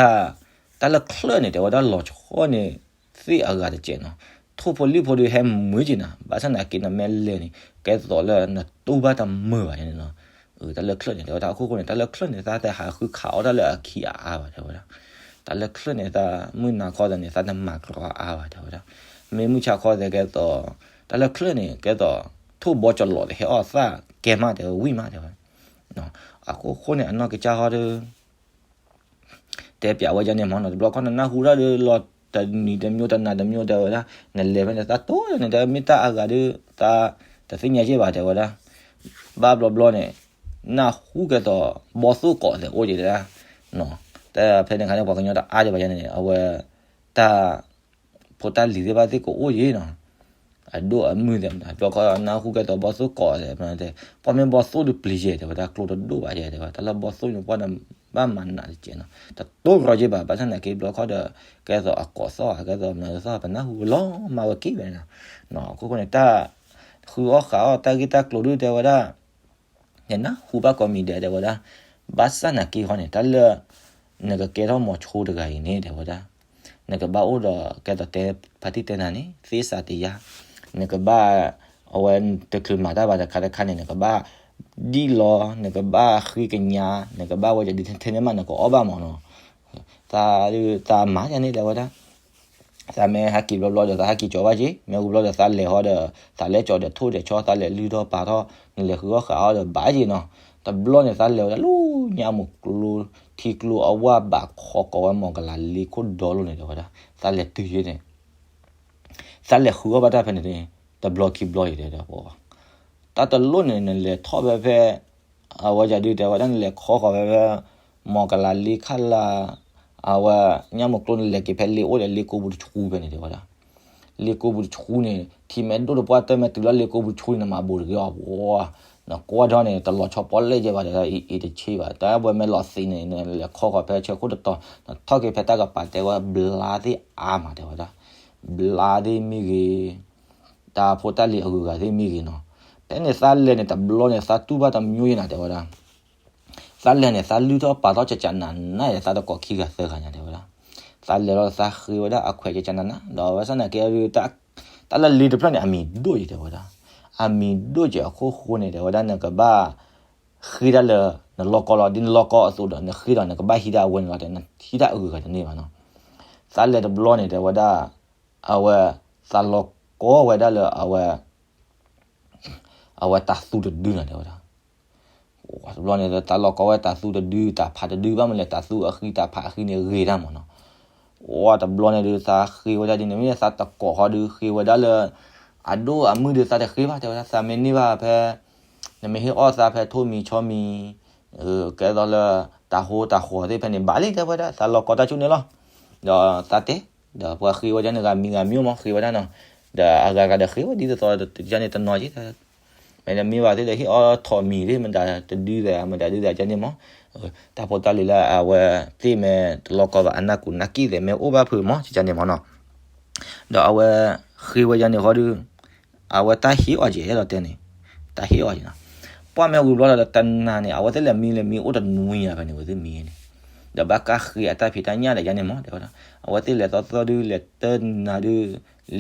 တၢ်လၢချၢၣ်န့ၣ် တဲဝဲဒၣ်လီၤဆီန့ၣ် သ့ၣ်အဂၤတကဲးနီၤ, ထိၣ်ဖိလံၣ်ဖိဒီးဟဲမုာ်က့ၤနၤ, ဘၣ်ဆၣ်သနာ်က့နမ့ၢ်လဲၤန့ၣ် ကဲသိးလၢနတူၢ်ဘၣ်တမုာ်ဘၣ်န့ၣ်နီၤ, တၢ်လၢချၢၣ်န့ၣ် တဲဝဲဒၣ်အခိၣ်ဃိန့ၣ် တၢ်လၢချၢၣ်န့ၣ် သးတဟးဃုခးအီၣ်တၢ်လၢအခံအအါဘၣ် တဲဝဲဒၣ်, တၢ်လၢချၢၣ်န့ၣ် သးမုၢ်နၤခီသးန့ၣ် သးတမၤကြီအအါဘၣ် တဲဝဲဒၣ်, မ့ၢ်မုၢ်ဆါခီသးကဲသိး တၢ်လၢချၢၣ်န့ၣ် ကဲသိး ထိၣ်ဘီကလီၤသးဟဲအီၣ်သၣ်ကဲမး တဲဝဲဝံၣ်မး တဲဝဲ အခိၣ်ဃိန့ၣ် အနီၢ်ကစၢ်ဟီဒီး တဲပျးဝဲဒ်န့ၣ်မ့ၢ်နီၤ, တဘျီခီနနၢ်ဟူတၢ်ဒီး လီၤတနံၤတမံၤတနၤတမံၤ တဲဝဲဒၣ်, နလဲၤဖဲန့ၣ် သးတိၢ်န့ၣ် တဲမ့ၢ်တၢ်အဂၤဒီး သးတသ့ၣ်ညါယ့ၢ်ဘၣ် တဲဝဲဒၣ်, ဘၣ်ဘျီဘျီန့ၣ် နၢ်ဟူကဲသိး ဘီသိၣ်ကိးသဲးအိၣ်က့ၤဒၣ်, တၢ်ဖဲန့ၣ်ခါန့ၣ် ပှၤကညီတအါဒံးဘၣ်ယါန့ၣ် အဝဲ တၢ် ဖိတၢ်လံၤသ့ၣ်တဖၣ်သ့ၣ်ကအိၣ်ယ့ၣ်နီၤ, အဒိၣ်အမုၢ်သ့ၣ်မတၤ ဘျီခီနၢ်ဟူကဲသိးဘီသိၣ်ကိးသဲး, ပှၤမ့ၢ်ဘီသိၣ်ဒီးပျံၤယဲၢ် တဲဝဲဒၣ် ကျိတဒိၣ်ဘၣ်ယဲၢ် တဲဝဲ တၢ်လၢဘီသိၣ်န့ၣ် ပှၤနဘၣ်မၤနးတကဲးနီၤ, တတိၢ်ရီယ့ၢ်ဘၣ်, ဘၣ်ဆၣ်သနာ်က့ဘျီခီဒီး ကဲသိးအကိးသီၣ်ဧါ ကဲသိးမနုၤသီၣ် ပနၢ်ဟူလီၤမၢ်ဝဲက့ၤဝဲန့ၣ်နီၤ, အခိၣ်ဃိန့ၣ် တၢ်ဃုအီၣ်ဃုအီၣ် တၢ်ဂ့ၢ်တၢ်ကျိၤဒု တဲဝဲဒၣ် နနၢ်ဟူဘၣ်ကိးမံၤဒဲး တဲဝဲဒၣ်, ဘၣ်ဆၣ်သနာ်က့ဟီန့ၣ် တၢ်လၢ နကကဲထီၣ်မိၤဆိတဂၤအံၤန့ၣ် တဲဝဲဒၣ်, နကဘၣ်အိၣ်ဒီးကဲသိးတဲဖါတံၢ်တဲနၤန့ၣ် သ့စးတယါ, နကဘၣ် အဝဲတချုးမၤတၢ်ဘၣ်တခါတခါန့ၣ် နကဘၣ်ဒံၣ်လီၤ, နကဘၣ်ဃ့ကညး, နကဘၣ်ဝဲဒၣ်ဒ်ထဲန့ၣ်မး နကအီၣ်ဘၣ်မးနီၤ, သး သးမၤယါန့ၣ် တဲဝဲဒၣ် သးမ့ၢ်ဟဲက့ၤဘျီဘျီဒီး သးဟဲက့ၤကၠီၤဘၣ်က့ၤ, မ့ၢ်ဝံၤဘျီဒီး သးလဲၤဟီဒီး သးလဲၤကၠီၤဒီးထိၣ်ဒီးဆီ သးလဲၤလုၢ်ထီၣ်ပာ်ထီၣ်, နလဲၤဃုအီၣ်ဃုအီၣ်ဒီးဘၣ်က့ၤနီၤ, တဘျီန့ၣ် သးလဲၤဝဲဒၣ်လၢညါမုၢ်ကျိ ထံကျိအဝၢ်ဘၣ်ခီကိးဝဲ မီၢ်ကလးလ့ခိၣ်ဒီလိၤန့ၣ် တဲဝဲဒၣ်, သးလဲၤတုၤယ့ၣ်န့ၣ် သးလဲၤဃုအီၣ်ဘၣ်တၢ်ဖဲန့ၣ် တဘျီခံဘျီအံၤတဲဝဲဒၣ်, တၢ်တလိၣ်န့ၣ် နလဲၤထီၣ်ဖဲဖဲ အဝဲယၤဒုးတဲဝဲဒၣ် နလဲၤခီဃီၤဖဲဖဲ မီၢ်ကလးလ့ခလး အဝဲ ညါမုၢ်ကျိန့ၣ် လဲၤက့ၤဖဲလ့အိၣ်ဒီးလ့ကိပူၤတဆူဖဲန့ၣ်တဲဝဲဒၣ်, လ့ကိပူၤတဆူန့ၣ် ထံမဲဒိၣ်တပှၢ်တၢ်မဲတုၤလၢလ့ကိပူၤတဆူန့ၣ် နမၤဘူးတဂ့ၤအီၤ, နကွၢ်ထီၣ်န့ၣ် တလီၤဆီပီလဲၣ်ယဲဘၣ်တဲဝဲဒၣ်, အ့ၣ်တဆ့ဘၣ်, တၢ်ဝဲမ့ၢ်လီၤသံးန့ၣ် နလဲၤခီဃီၤဖဲဆၢခိၣ်တတီၤ နထီၣ်က့ၤဖဲတၢ်ကပၤတဲဝဲဘျါသ့ၣ်အါမးတဲဝဲဒၣ် ဘျါသ့ၣ်မ့ၢ်ဂ့ၤ, တၢ်ဖိတၢ်လံၤအဂုၤအဂၤသ့ၣ်မ့ၢ်ဂ့ၤနီၤ, ဖဲန့ၣ်သးလဲၤန့ၣ်တဘျီန့ၣ် သးတူၢ်ဘၣ်တမံၤယဲနၤ တဲဝဲဒၣ်. သးလဲၤန့ၣ် သးလုၢ်ထီၣ်ပာ်ထီၣ်ကကနးနး သးတကိးခံဂၤသၢဂၤညါ တဲဝဲဒၣ်. သးလဲၤလီၤ သးဃ့ဝဲဒၣ်အခွဲးကကနးနး ဒီးဘၣ်ဆၣ်နာ်က့ တၢ်လၢလ့တဖျၢၣ်န့ၣ် အမံၤဒိၣ်က့ၤ တဲဝဲဒၣ်. အမံၤဒိၣ်က့ၤအခိၣ်ဃိန့ၣ် တဲဝဲဒၣ် နကဘၣ်ဃ့တၢ်လၢ နလီၢ်ကီလီၤ, ဒ်နလီၢ်ကီအသိးဒီး နဃ့ဒီးနကဘၣ်ဟံးတၢ်အဝဲန့ၣ်လီၤ, နဟံးတၢ်အဂုၤအဂၤတန့ၢ်ဘၣ်နီၤ. သးလဲၤတဘျီန့ၣ် တဲဝဲဒၣ်, အဝဲ သးလီၢ်ကီဝဲဒၣ်လၢအဝဲ အဝဲတၤသူတဒုနီၤ တဲဝဲဒၣ်. တဘျီန့ၣ် သးလီၢ်ကီဝဲတၤသူတဒု တၢ်ဖးတဒု ဘၣ်မနုၤလဲၣ် တၤသူအဃံ တၢ်ဖးအဃံန့ၣ်ဂ့ၤတၢ်မးနီၤ. တဘျီန့ၣ်ဒုး သးဃ့ဝဲဒၣ်ဒ်န့ၣ် မ့ၢ်သးတကိးဃီဒုး ဃ့ဝဲဒၣ်လၢ အဒိၣ်အမုၢ်ဒုး သးတဃ့ဘၣ် တဲဝဲဒၣ်. သးမ့ၢ်န့ၢ်ဘၣ်ဖဲ နမ့ၢ်ဟ့ၣ်အီၣ်သးဖဲထိၣ်မံၤဆီမံၤ ကဲသိးလၢ တၤဟိတၤဃီၤသ့ၣ်ဖဲန့ၣ် ဘၣ်လံ တဲဝဲဒၣ်. သးလီၢ်ကီတၢ်ဆူၣ်န့ၣ်လီၤ. ဒီးသးတဲ ဒီးပှၤဃ့ဝဲဒၣ်န့ၣ် ဂၤမံၤဂၤမံၤမး ဃ့ဝဲဒၣ်နီၤ. ဒီးအဂၤဂၤဒီးဃ့ဝဲဒ်သိးသိး တန့ၢ်တနီၤက့ မ့တမ့ၢ်ဘၣ်သ့ၣ်ဒီး ဟ့ၣ်အီၣ်ထိၣ်မံၤသ့ၣ်မတၤ တဒုသး မတၤဒုသး ကန့ၣ်မး တၢ်ဖိတၢ်လံၤလၢအဝဲသ့ၣ်မ့ၢ်တလီၢ်ကီဘၣ် အနၢ်ကူနၢ်က့သ့ၣ် မ့ၢ်အိၣ်ဘၣ်ဖုးမး ကန့ၣ်မးနီၤ. ဒီးအဝဲဃ့ဝဲဒၣ်န့ၣ်ဃီဒုး အဝဲတၢ်ဟ့ၣ်အီၤက့ အဲၣ်ဒိးတဲန့ၣ် တၢ်ဟ့ၣ်အီၤက့နီၤ. ပှၢ်မ့ၢ်ဝံၤဘျီဒီး တနၤန့ၣ် အဝဲသ့ၣ်လဲၤမံလဲၤမံအိၣ်တနွံညါဖဲန့ၣ် အဝဲသ့ၣ်မံန့ၣ် ဒီးဘၣ်ကးဃ့အတၢ်ဖံးတၢ်ညၣ်ဒီး ကန့ၣ်မး တဲဝဲဒၣ်. အဝဲသ့ၣ်လဲၤသီသီဒုး လဲၤတနၤဒုး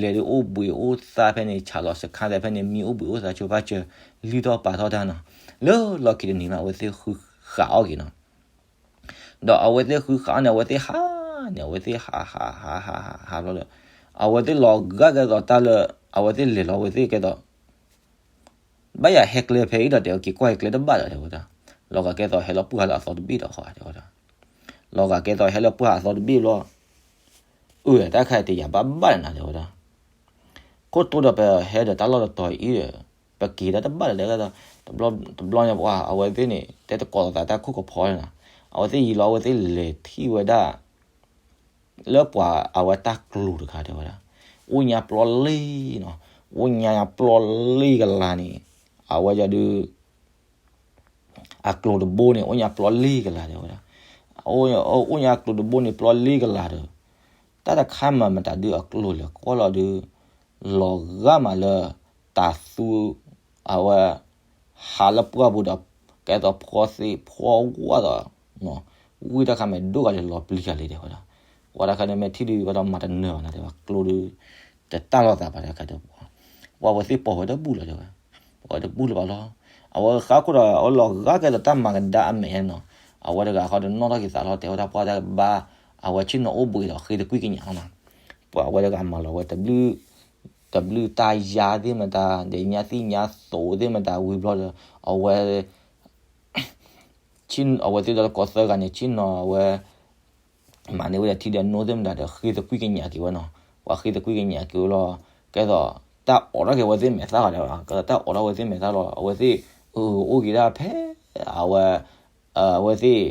လဲၤဒုးအိၣ်ဘှံးအိၣ်သါဖဲန့ၣ် ဆးလီၤစခါသဲးဖဲန့ၣ် မံအိၣ်ဘှံးအိၣ်သါဆိဖးစၢၤ လုၢ်ထီၣ်ပာ်ထီၣ်တၢ်နီၤ. လၢလီၢ်ခံတနံၤမး အဝဲသ့ၣ်ဃုဃာ်အီၣ်က့နီၤ. ဒီးအဝဲသ့ၣ်ဃုဃာ်အီၣ်န့ၣ် အဝဲသ့ၣ်ဟးန့ၣ် အဝဲသ့ၣ်ဟးဟးဟးဟးဟးဟးဘျီဒီး အဝဲသ့ၣ်လီၤဂာ်ကဲသိးတၢ်လၢ အဝဲသ့ၣ်လဲၤလီၤ အဝဲသ့ၣ်ကဲသိး ဘၣ်ယၤဟဲကျဲဖဲအံၤဒီး တဲဝဲက့ၤကွၢ်ဟဲကျဲတဘၣ်ဒီး တဲဝဲဒၣ်. လီၤဂာ်ကဲသိးဟဲလီၤပှၢ်လၢအသီတဘ့ၣ်ဒီးဃီ တဲဝဲဒၣ်. လီၤဂာ်ကဲသိးဟဲလီၤပှၢ်အသီတဘ့ၣ်ဘျီ အၢ တၢ်ခါတယာ်ဘၣ်ဘၣ်ဒီးနၤ တဲဝဲဒၣ်. ခိၣ်တိဒီးပဟဲဒီးတၢ်လီၢ်တတီၤအံၤဒီး ပက့ၤတၢ်တဘၣ်ဒီး တဲဝဲဒၣ်. တဘျီန့ၣ်ပှၤ အဝဲသ့ၣ်န့ၣ် တဲတကိးသးတၢ်ခိၣ်ကဖီန့ၣ်နီၤ. အဝဲသ့ၣ်ယံၤလီၤ အဝဲသ့ၣ်လဲၤထံၣ်ဝဲဒၣ် လၢပှၤအဝဲတၢ်ကျိၤတခါ တဲဝဲဒၣ်. အိၣ်ညါပျီလံနီၤ. အိၣ်ညါပျီလံကလၤန့ၣ် အဝဲဒၣ်ဒုး အကျိၤတဘိန့ၣ် အိၣ်ညါပျီလံကလၤ တဲဝဲဒၣ်. အိၣ်ညါအကျိၤတဘိန့ၣ် ပျီလံကလၤဒီး တၢ်တခါမၤမတၤဒုးအကျိၤလဲၤကွၢ်လီၤဒုး လီၤဂာ်မးလၢ တၤသူ အဝဲ ဟးလၢပှၢ်ပူၤဒီး ကဲသိးဖီသ့ၣ်ဖီဝါဒီး ဝံၣ်တၢ်ခါမ့ၢ်ဒိၣ်ဂၤလၢလီၤပျံၤဂၤလံ တဲဝဲဒၣ်. ပှၤတၢ်ခါန့ၣ်မ့ၢ်ထံၣ်ဒုး ဘၣ်ဒီးမၤတနၢၤဘၣ်နၤ တဲဝဲ ကျိၤဒုး တတၢ်လီၤသးဘၣ်တၢ်ခါဒီး ပှၤဝဲသ့ၣ်ပိာ်ဝဲတဘူၣ်လီၤ တဲဝဲ. ပိာ်ဝဲတဘူၣ်လၢၤဘၣ်လီၤ. အဝဲဃါခိၣ်ဒီး အဝဲလီၤဂာ်ကဲသိးတၢ်မၤကဒါအမဲာ်ညါနီၤ. အဝဲတဂၤဃီဒီးနီၣ်ထီၣ်က့ၤသးလီၤ တဲဝဲဒၣ် ပှၤတၢ်ဘါ အဝဲဆ့ၣ်နီၤအိၣ်ဘှံးဒီးဃ့သကွံၢ်ကညးလီၤနီၤ. ပှၤအဝဲတဂၤမၤလီၤဝဲ တဘျုးတၢ်ယါသ့ၣ်မတၤ ဒီးညါသံၣ်ညါသိးသ့ၣ်မတၤဝံၤဘျီဒီး အဝဲ အဝဲသ့ၣ်ဒီးတကိးသၢဂၤန့ၣ် ဆ့ၣ်နီၤအဝဲ မၤန့ၢ်ဝဲဒၣ်ထံဒီးနိသ့ၣ်မတၤဒီး ဃ့သကွံၢ်ကညးက့ၤဝဲနီၤ. ပှၤဃ့သကွံၢ်ကညးက့ၤဝဲလီၤ. ကဲသိး တၢ်အိးထီၣ်က့ၤဝဲသ့ၣ်မဲာ်သၣ်လီၤ တဲဝဲဒၣ်. ကဲသိးတၢ်အိးထီၣ်ဝဲသ့ၣ်မဲာ်သၣ်လီၤ. အဝဲသ့ၣ် အၢ အိၣ်က့ၤဒၣ်ဖဲ အဝဲ အဝဲသ့ၣ်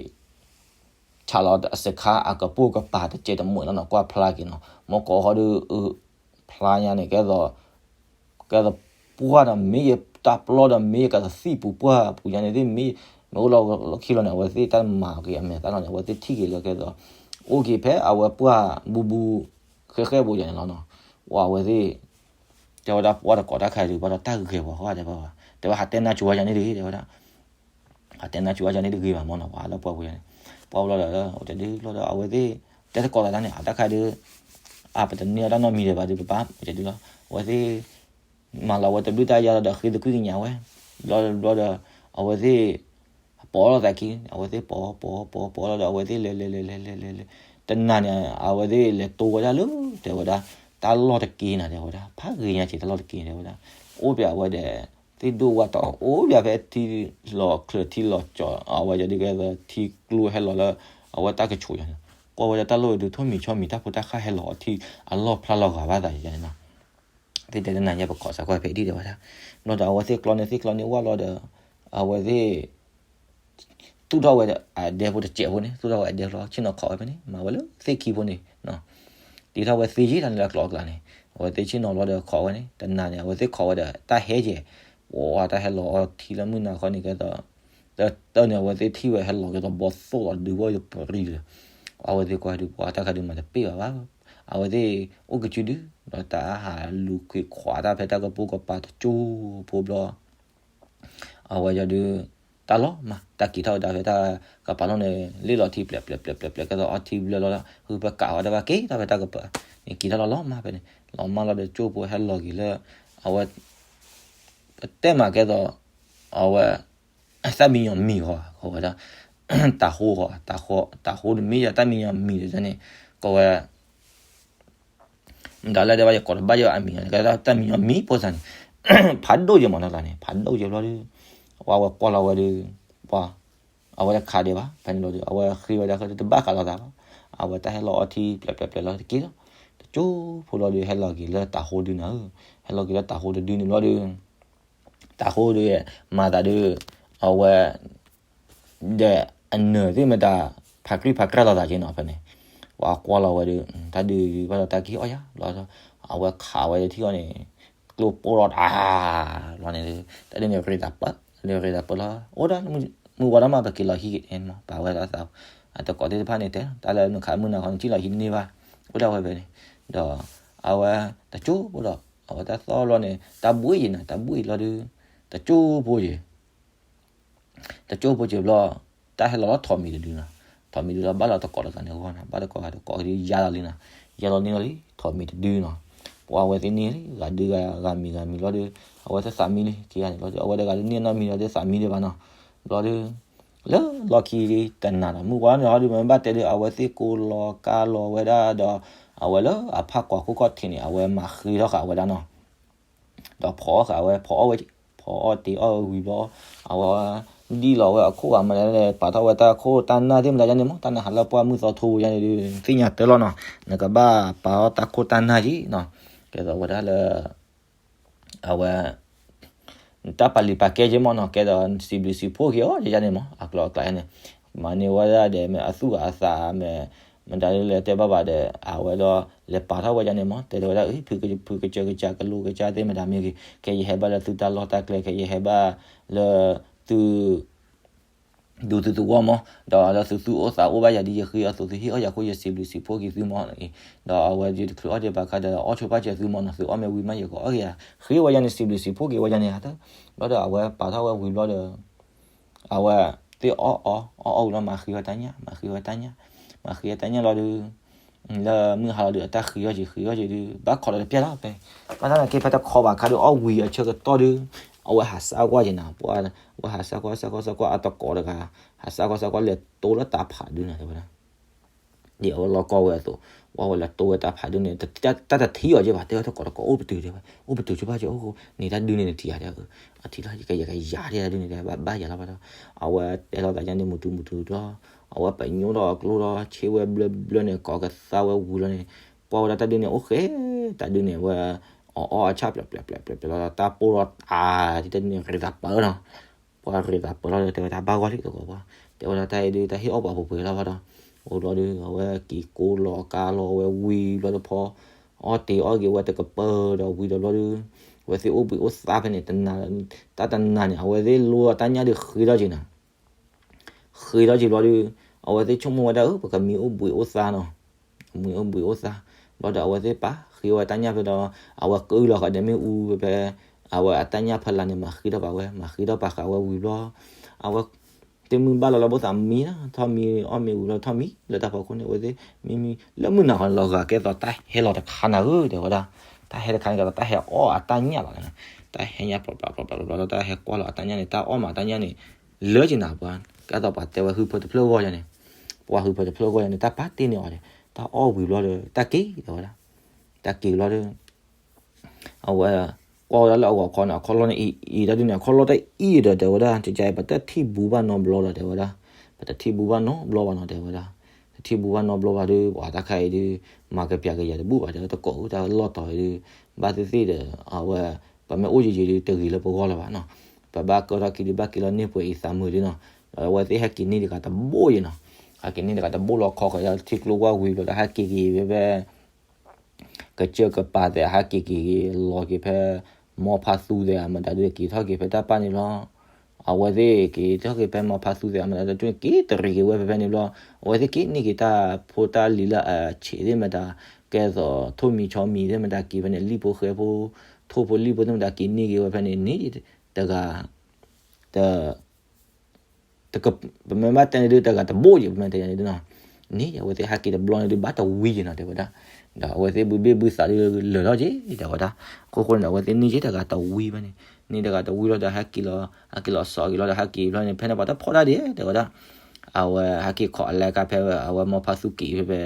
ဆးလီၤအစခါအကပိာ်ကပၤတစဲးတမှဲာ်လီၤနီၤ ကွၢ်ဖျါက့ၤနီၤ. မ့ၢ်ကိးဃီဒီး ဖျါညါန့ၣ် ကဲသိး ကဲသိးပှၢ်ဒီးမ့ၢ်ယတၢ်ပျီဒီးမ့ၢ်ယကသံၣ်ပူၤပှၢ်ပူၤညါန့ၣ်သ့ၣ်မ့ၢ် မ့ၢ်အိၣ်လီၤလီၢ်ခံလီၤန့ၣ် အဝဲသ့ၣ်တၢ်မၤက့ၤအမဲာ်သၣ်လီၤန့ၣ် အဝဲသ့ၣ်ထံၣ်က့ၤလၢကဲသိး အိၣ်က့ၤဖဲအဝဲပှၢ်ဘူးဘူး ဃဲဃဲဘူးညါန့ၣ်လီၤနီၤ. အဝဲသ့ၣ် တဲဝဲဒၣ်ပှၤတကိးတၢ်ခါဒုး ဘၣ်ဒီးတၢ်ဂဲၤပှၤဃီတဲဘၣ်ဘၣ် တဲဝဲဟးတဲနါကိၤဝါယၤန့ၣ်တဂ့ၤ တဲဝဲဒၣ် ဟးတဲနါကိၤဝါယၤန့ၣ်တဂ့ၤဘၣ်မ့ၢ်နီၤ ပှၤလၢပှၢ်ပူၤယၤန့ၣ် ပှၢ်ဘျီဒီး အိၣ်တဲဒုးဘျီဒီး အဝဲသ့ၣ် တဲတကိးသးတၢ်န့ၣ် အတၢ်ခါဒုး အပတန့ၢ်အတၢ်နီတမံၤဒံးဘၣ်ဒုး ပပၢ် အိၣ်တဲဒုးလီၤ အဝဲသ့ၣ် မၤလီၤဝဲတဘျုးတၢ်ယါလီၤဒီးဃ့သကွံၢ်ကညးဝဲ ဘျီဘျီဒီး အဝဲသ့ၣ် ပိာ်လိာ်သးခံ အဝဲသ့ၣ်ပိာ်ပိာ်ပိာ် ပိာ်လီၤဒီး အဝဲသ့ၣ်လဲၤလဲၤလဲၤလဲၤလဲၤလဲၤလဲၤ တနၤန့ၣ် အဝဲသ့ၣ်လဲၤတိဝဲဒၣ်လၢ တဲဝဲဒၣ် တၢ်လီၢ်တက့ၢ်နၤ တဲဝဲဒၣ် ဖးဂ့ၤညါက့ၤတၢ်လီၢ်တက့ၢ် တဲဝဲဒၣ် အိၣ်ပှၤအဝဲဒီး သ့ၣ်ဒိၣ်ဝၣ်တီ အိၣ်ပှၤဖဲထံလီၤချၢထံလီၤကၠီ အဝဲဒၣ်ဒုးကဲသးထံကျိဟဲလီၤလၢ အဝဲတၢ်ကဆိးယၤန့ၣ် ကွၢ်ဝဲဒၣ်တၢ်လီၢ်ဝဲဒုး ထိၣ်မံၤဆီမံၤ တၢ်ဖိတၢ်ဃၢ်ဟဲလီၤအီၤထံ အလီၢ်ဖျါလီၤဂာ်ဘၣ်သးယၤန့ၣ်နီၤ သ့ၣ်တဲတနၤညါပခိးစးကွၢ်ဖဲဒ်တဲဝဲဒၣ် ဘျီဒီးအဝဲသ့ၣ်ကျီန့ၢ်သ့ၣ်ကျီန့ၢ်ဝၣ်လီၤဒီး အဝဲသ့ၣ် သူၣ်ထီၣ်ဝဲအဒဲဖိတစဲးဖိန့ၣ် သူၣ်ထီၣ်ဝဲအဒဲလီၤ ဆ့ၣ်နီၤခိးဝဲဖဲန့ၣ် မၤဝဲလၢသ့ၣ်ခံဖိန့ၣ် တ့ထီၣ်ဝဲသ့ယ့ၢ်တၢ်န့ၣ်လၢအကျိၤအကျဲန့ၣ် အဝဲသ့ၣ်ဆ့ၣ်နီၤလီၤဒီးခိးဝဲန့ၣ် တနၤန့ၣ် အဝဲသ့ၣ်ခိးဝဲဒီးတၢ်ဟဲကဲး ပှၤတၢ်ဟဲလီၤအီၤထံလၢမုၢ်နၤခီန့ၣ်ကဲသိး တၢ်န့ၣ် အဝဲသ့ၣ်ထံၣ်ဝဲဟဲလီၤကဲသိးဘီသိၣ်လီၤဒုးဝဲယပရံၤဒီး အဝဲသ့ၣ်ကွၢ်ဒုး ပှၤတၢ်ခါဒုးမၤတပ့ၢ်ဘၣ်ဘၣ် အဝဲသ့ၣ်အိၣ်ကစုဒု ဒီးတၢ်ဟးလူၤခွံခွးတၢ်ဖဲတၢ်ကပိာ်ကပၤတကၠိဖိဘျီ အဝဲယီၤဒုး တၢ်လီၤမၢ် တၢ်က့ၤထီၣ်ဝဲဒၣ်ဖဲတၢ်ကပၤလီၢ်န့ၣ် လ့ၣ်လီၤထံပျဲးပျဲးပျဲးပျဲးပျဲး ကဲသိးအီထံဘျၢလီၤ ဟုပကးဝဲဒၣ်ဘၣ်က့ၤထီၣ်ဖဲတၢ်ကပၤ န့ၣ်က့ၤထီၣ်လီၤလီၤမၢ်ဖဲန့ၣ် လီၤမၢ်လီၤဒီးကၠိဖိဟဲလီၤက့ၤလၢ အဝဲ ပတဲမးကဲသိး အဝဲ တၢ်မံညီမံၤဃီ ဃီဝဲဒၣ် တၤဟိဃီ တၤဟိတမ့ၢ်ယတၢ်မံညီမံၤတန့ၣ် ကဝဲ မတၤလၢဒဲးဘၣ်ယကိးတဘၣ်ယအမံၤန့ၣ် ကဲတၢ်မံညီမံၤဖိသၣ်န့ၣ် ဖးဒိၣ်ယမးနီၢ်လၢ်န့ၣ် ဖးဒိၣ်ယဘျီဒီး ပှၤဝဲကွၢ်လီၤဝဲဒီး ပှၤ အဝဲတခးဒဲးဘၣ် ဖဲန့ၣ်လီၤဒီး အဝဲဃ့ဝဲဒၣ်ဃဲတဘၣ်ဃးလိာ်သးဘၣ် အဝဲတၢ်ဟဲလီၤအီထံပျဲးပျဲးပျဲးလီၤတက့ၢ်လီၤ တကၠိဖိလီၤဒီးဟဲလီၤက့ၤလၢတၤဟိဒုန့ၣ် ဟဲလီၤက့ၤလၢတၤဟိတဒုန့ၣ်ဘျီဒီး တၤဟိဒီး မၤသးဒီး အဝဲ ဒီးအနၢၤသ့ၣ်မတၤ ဖးကြံဖးကြၢ်လိာ်သးက့နီၤဖဲန့ၣ် ပှၤကွၢ်လီၤဝဲဒီး တၢ်ဒုးဘၣ်ဒီးတၢ်ကဟ့ၣ်အီၣ်ယၤလီၤ အဝဲခးဝဲထံၣ်အီၤန့ၣ် ကျိပိၢ်လီၤတၢ်လီၤန့ၣ် တၢ်ဒုးန့ၣ်ရ့သးပၢ တၢ်ဒုးရ့သးပၢလီၤ အိၣ်ဒၣ် မုၢ်ဝါဒီးမးပက့ၤလီၤဟံၣ်က့ၤမး ပာ်ဝဲဒၣ်သး အတကိးသ့ၣ်တဖၣ်န့ၣ်တဲ တၢ်လၢနခးမုၢ်နၤခီနထံၣ်လီၤဟံၣ်တန့ၢ်ဘၣ် အိၣ်ဒၣ်ဝဲဖဲန့ၣ် ဒီး အဝဲတကၠိဖိဒီး အဝဲတၢ်သီၣ်လီၤန့ၣ် တၢ်ဘှံးယံၤနၤ တၢ်ဘှံးယံၤလီၤဒီး တကၠိဖိယံၤ တကၠိဖိစံးဘျီ တၢ်ဟဲလီၤလီၤထိးမံၤတဒုနီၤ, ထိးမံၤတဒုလီၤ ဘၣ်လီၤတကိးလိာ်သးန့ၣ်အဂီၢ်နီၤ, ဘၣ်တကိးဂၤတကိးဂၤဒုးယါလီၤလံနီၤ, ယါလီၤန့ၢ်လီၤလံ ထိးမံၤတဒုနီၤ, ပှၤဝဲသ့ၣ်န့ၣ်လံ ဂၤဒုးဂၤမံၤဂၤမံၤလီၤဒီး အဝဲသ့ၣ်သးမံလံ ခံဂၤန့ၣ်လီၤဒီး အဝဲတဂၤဒုးန့ၢ်နီတမံၤလီၤဒီးသးမံဒံးဘၣ်နီၤ, ဘျီဒီး လၢလီၢ်ခံတနၤဒီး မုၢ်ဝါန့ၣ်ဟီဒုးမ့ၢ်ဘၣ်တဲဒီး အဝဲသ့ၣ်ကိးလီၤကါလီၤဝဲဒၣ်ဒီး အဝဲလၢအဖးကွၢ်ခိၣ်ခီၣ်ထံးန့ၣ် အဝဲမၤဃ့ထီၣ်ဃာ်ဝဲဒၣ်နီၤ ဒီးဖီအီၣ်ဃာ်ဝဲ ဖီအီၣ်ဝဲ ဖီအီၣ်တ့ၤအီၣ်ဝံၤဘျီ အဝဲ ဒံၣ်လီၤဝဲအခိၣ်ဂၤမးလဲၣ် ပာ်ထီၣ်ဝဲတၢ်ခိၣ်တၢ်နၢ်သ့ၣ်မတၤယါန့ၣ်မး တၢ်နၢ်ဟးလၢပှၢ်မုၢ်သီထိယါန့ၣ်ဒုး သ့ၣ်ညါတၢ်လီၤနီၤ, နကဘၣ်ပာ်ထီၣ်တၢ်ခိၣ်တၢ်နၢ်က့နီၤ, ကဲသိးဝဲဒၣ်လၢ အဝဲ တၢ်ပာ်လုၢ်ပာ်ကဲက့မးနီၤ, ကဲဒီးစံးဘျုးစံးဖှိၣ်က့ၤအီၤ ယါန့ၣ်မး အကျိၤအကျဲန့ၣ်, မၤန့ၢ်ဝဲဒၣ်ဒီး မ့ၢ်အသူၣ်အသး မ့ၢ် မတၤဒ်လဲၣ်တဲဘၣ်ဘၣ်ဒီး အဝဲဒီး လဲၤပာ်ထီၣ်ဝဲယါန့ၣ်မး တဲဝဲဒၣ် ဖုကစၢၢ်ကစၢၢ်ကလိကစၢၢ်သ့ၣ်မတၤမ့ၢ်ဂ့ၤ ခဲယဟဲဘၣ်လၢသုတၢ်လီၢ်တၢ်ကျဲ ခဲယဟဲဘၣ်လၢသု ဒူသုသဝီမး, ဒီးလၢသုသူၣ်အိၣ်သးအိၣ်ဘၣ်ယၤဒ်ယဃ့အီၤအသိး သုဟ့ၣ်အီၣ်ယၤအဃိ ယစံးဘျုးစံးဖှိၣ်က့ၤသုမး, ဒီးအဝဲယတချုးအီၣ်ဒံးဘၣ်ခါဒီး အီၣ်ဆိပာ်စၢၤသုမးနီၤ, သုအီၣ်မ့ၢ်ဝံၤမး ယကအီၣ်က့ၤယၤ, ဃ့ဝဲယါန့ၣ် စံးဘျုးစံးဖှိၣ်က့ၤဝဲယါန့ၣ်, ဘျီဒီးအဝဲပာ်ထီၣ်ဝဲဝံၤဘျီဒီး အဝဲသ့ၣ်အီၣ်အီၣ်အီၣ်အီၣ်ဝံၤလီၤ မၤဃ့ဝဲတၢ်ညၣ် မၤဃ့ဝဲတၢ်ညၣ် မၤဃ့ဝဲတၢ်ညၣ်လီၤဒီး လၢမုၢ်ဟါလီၤဒီး အတၢ်ဃ့အီၣ်က့ၤ ဃ့အီၣ်က့ၤဒီး ဘၣ်ခိးဒီးတပျၢ်လီၤဖဲ, ဘၣ်ဆၣ်သနာ်က့ ဖဲတခီဘၣ်ခါဒီးအီၣ်ဝံၤအဆၢကတီၢ်ဒီး အဝဲဟးစးကွၢ်က့ၤနၤ, ပှၤ အဝဲဟးစးကွၢ် စးကွၢ် စးကွၢ် အတကိးတဂၤ ဟးစးကွၢ် စးကွၢ် လဲၤတိလၢတၢ်ဖးဒုန့ၣ် တဲဝဲဒၣ် ဒ်အဝဲလီၤကီဝဲအသိး, ဝဲလဲၤတိဝဲတၢ်ဖးဒုန့ၣ် တၢ်တထံၣ်အီၤက့ဘၣ်, တဲဝဲတကိးတကိးအိၣ်ပတုာ်တဲဝဲ, အိၣ်ပတုာ်က့ဘၣ်က့ အိၣ်န့ၣ်တၢ်ဒုန့ၣ်နထံၣ်ဧါတဲ, အထံၣ်လီၤ ယကယၤထဲတၢ်ဒုန့ၣ်တဲ ဘၣ်ဘၣ်ယၤလီၤဘၣ်ဒီး, အဝဲတဲလီၤသးယါန့ၣ် မုၢ်တူမုၢ်တူဘျီ, အဝဲပညိၣ်ထီၣ်အကျိထီၣ် ဆ့ဝဲဘျၢဘျၢန့ၣ် ကိးကသါဝဲဝံၤလီၤန့ၣ်, ကွၢ်ဝဲဒၣ်တၢ်ဒုန့ၣ် အိၣ်ဃဲ တၢ်ဒုန့ၣ် ဝဲ အီၣ်အီၣ်အဆၣ် ပျဲးပျဲးပျဲးပျဲးပျဲးလီၤ တၢ်ပိၢ်လီၤတၢ် တၢ်ဒုန့ၣ် ရ့သးပၢနီၤ ပှၤရ့သးပၢလီၤဒီး တဲဝဲဒၣ်ဘၣ်ဂီၢ်လံတကိးပှၤ, တဲဝဲဒၣ်တၢ်အံၤဒုး တၢ်ဟ့ၣ်အီၣ်ပှၤပှဲၤပှဲၤလီၤဘၣ်ဒီး, အိၣ်ဘျီဒီး အဝဲက့ၤကိးလီၤကါလီၤဝဲဝံၤဘျီဒီးဖီ အီၣ်တ့ၤအီၣ်က့ၤဝဲတကပၢၢ်ဒီးဝံၤဒီးဘျီဒီး, ဝဲသ့ၣ်အိၣ်ဘှံးအိၣ်သါဖဲန့ၣ် တနၤ တၢ်တနၤန့ၣ် အဝဲသ့ၣ်လိတၢ်ညၣ်ဒီးဃ့ထီၣ်က့ၤနၤ ဃ့ထီၣ်က့ၤဘျီဒီး, အဝဲသ့ၣ်ဆိကမိၣ်ဝဲဒၣ် အၢ ပကမံအိၣ်ဘှံးအိၣ်သါနီၤ, မံအိၣ်ဘှံးအိၣ်သါ, ဘျီဒီးအဝဲသ့ၣ်ပာ်ဃ့ဝဲတၢ်ညၣ်ဖဲဒီး, အဝဲကုၢ်လီၤဃာ်ဒီးမ့ၣ်အူဖဲဖဲ, အဝဲအတၢ်ညၣ်ဖီလာ်န့ၣ် မၤဃ့ထီၣ်ပာ်ဝဲ မၤဃ့ထီၣ်ပာ်ဃာ်ဝဲဝံၤဘျီ, အဝဲ သ့ၣ်မုၢ်ဘၣ်လီၤလၢဘိသးမံနီၤ ထီၣ်မံအီၣ်မ့ၤဝံၤဘျီထီၣ်မံလၢတၢ်ဖီခိၣ်န့ၣ် အဝဲသ့ၣ်မံမံ လၢမုၢ်နၤဃီန့ၣ်လီၤဂာ်ကဲသိးတၢ်ဟဲလီၤတခါနၤဧၢ တဲဝဲဒၣ်, တၢ်ဟဲတခါန့ၣ်ကဲသိးတၢ်ဟဲအီၣ်အတၢ်ညၣ်လီၤ, တၢ်ဟဲညၣ်ပျီပျီပျီပျီပျီ တၢ်ဟဲကွၢ်လီၤအတၢ်ညၣ်န့ၣ် တၢ်အီၣ်မးတၢ်ညၣ်န့ၣ် လၢက့ၤနၤပှၤ, ကဲသိးပှၤတဲဝဲဟုဖၢတဖျၢၣ်ဂီၢ်ယါန့ၣ်, ပှၤဟုဖၢတဖျၢၣ်ဂီၢ်ယါန့ၣ် တၢ်ပာ်တ့ၢ်န့ၢ်အီၤဒီး, တၢ်အီၣ်ဝံၤဘျီဒီး တၢ်က့ၤတဲဝဲဒၣ်, တၢ်က့ၤဘျီဒီး အဝဲ ကွၢ်ဝဲဒၣ်လၢအဂီၤခီန့ၣ် အခီၣ်လီၢ်န့ၣ်အံၤအံၤတၢ်ဒုန့ၣ် အခီၣ်လီၢ်တၢ်အံၤဒီးတဲဝဲဒၣ် ကကဲအံၤ ပတထံၣ်ဘူးဘၣ်နီတဘျီဒီးတဲဝဲဒၣ်, ပတထံၣ်ဘူးဘၣ်နီတဘျီဘၣ်နီၤတဲဝဲဒၣ်, တထံၣ်ဘူးဘၣ်နီတဘျီဘၣ်ဒီး ပှၤတၢ်ခါအံၤဒုး မၤကပျးကယၤတဘူၣ်ဘၣ်တဲဝဲတကိးဧၢ တၢ်လီၢ်တီၤအံၤဒုး ဘၣ်သ့ၣ်သ့ၣ်ဒီး အဝဲ ပမ့ၢ်အိၣ်ယံာ်ယံာ်ဒုး တဂ့ၤလၢပဂီၢ်လၢၤဘၣ်နီၤ, ပဘၣ်ကၢထီၣ်ခံဒုး ဘၣ်က့ၤလီၤန့ၢ်ပှဲၤအံၤသးမုာ်ဒုးနီၤ, ဒီးအဝဲသ့ၣ်ဟဲက့ၤန့ၢ်တဂၤတဘိယဲနီၤ, ဟဲက့ၤန့ၢ်တဂၤတဘိလီၤခီဃီၤယါထံကျိဝၢ်ဝံၤဘျီဒီး ဟဲက့ၤက့ၤဖဲဖဲ ကစၢၢ်ကပၤသဲး ဟဲက့ၤက့ၤက့ၤ လီၤက့ၤဖဲ မီဖးသူသဲး မတၤဒုးက့ၤထီၣ်က့ၤဖဲတၢ်ပၢ်န့ၣ်လီၤ. အဝဲသ့ၣ်က့ၤထီၣ်က့ၤဖဲမီဖါသူသ့ၣ်အမတၤတက့ၢ် က့ၤတရံးက့ၤဝဲဖဲဖဲန့ၣ်ဘျီ အဝဲသ့ၣ်က့ၤန့ၢ်က့ၤတၢ်ဖိတၢ်လံၤလၢအဆံးသ့ၣ်မတၤ ကဲသိးထိၣ်မံၤဆီမံၤသ့ၣ်မတၤက့ၤဖဲန့ၣ် လံၣ်ဖိဃဲဖိ ထိၣ်ဖိလံၣ်ဖိသ့ၣ်မတၤက့ၤန့ၢ်က့ၤဝဲဖဲန့ၣ် န့ၢ်တဂၤ တ တက ပမ့ၢ်ဘၣ်တဲန့ၣ်ဒုး တဂၤတဘိယံၤ ပမ့ၢ်တဲယၤန့ၣ်ဒုးနီၤ, န့ၢ်အဝဲသ့ၣ်ဟဲက့ၤတဘျီန့ၣ်ဒုး ဘၣ်တဝံယံၤနီၤ တဲဝဲဒၣ်, ဒီးအဝဲသ့ၣ်ဘုဘ့ၣ်ဘုသးဒုးလၢာ်ထီၣ်က့ၤ တဲဝဲဒၣ်, အခိၣ်ဃိန့ၣ်ဒီး အဝဲသ့ၣ်န့ၢ်က့ၤတဂၤတဝံဖဲန့ၣ်, န့ၢ်တဂၤတဝံလီၤဒီး ဟဲက့ၤလီၤ ဟဲက့ၤလီၤစီၤက့ၤလီၤဒီး ဟဲက့ၤဘျီန့ၣ် ဖဲန့ၣ်ပှၤတဖီၣ်တၢ်ဒံး တဲဝဲဒၣ်, အဝဲဟဲက့ၤခိးအလဲကါဖဲ အဝဲမီဖါသူက့ၤဖဲဖဲ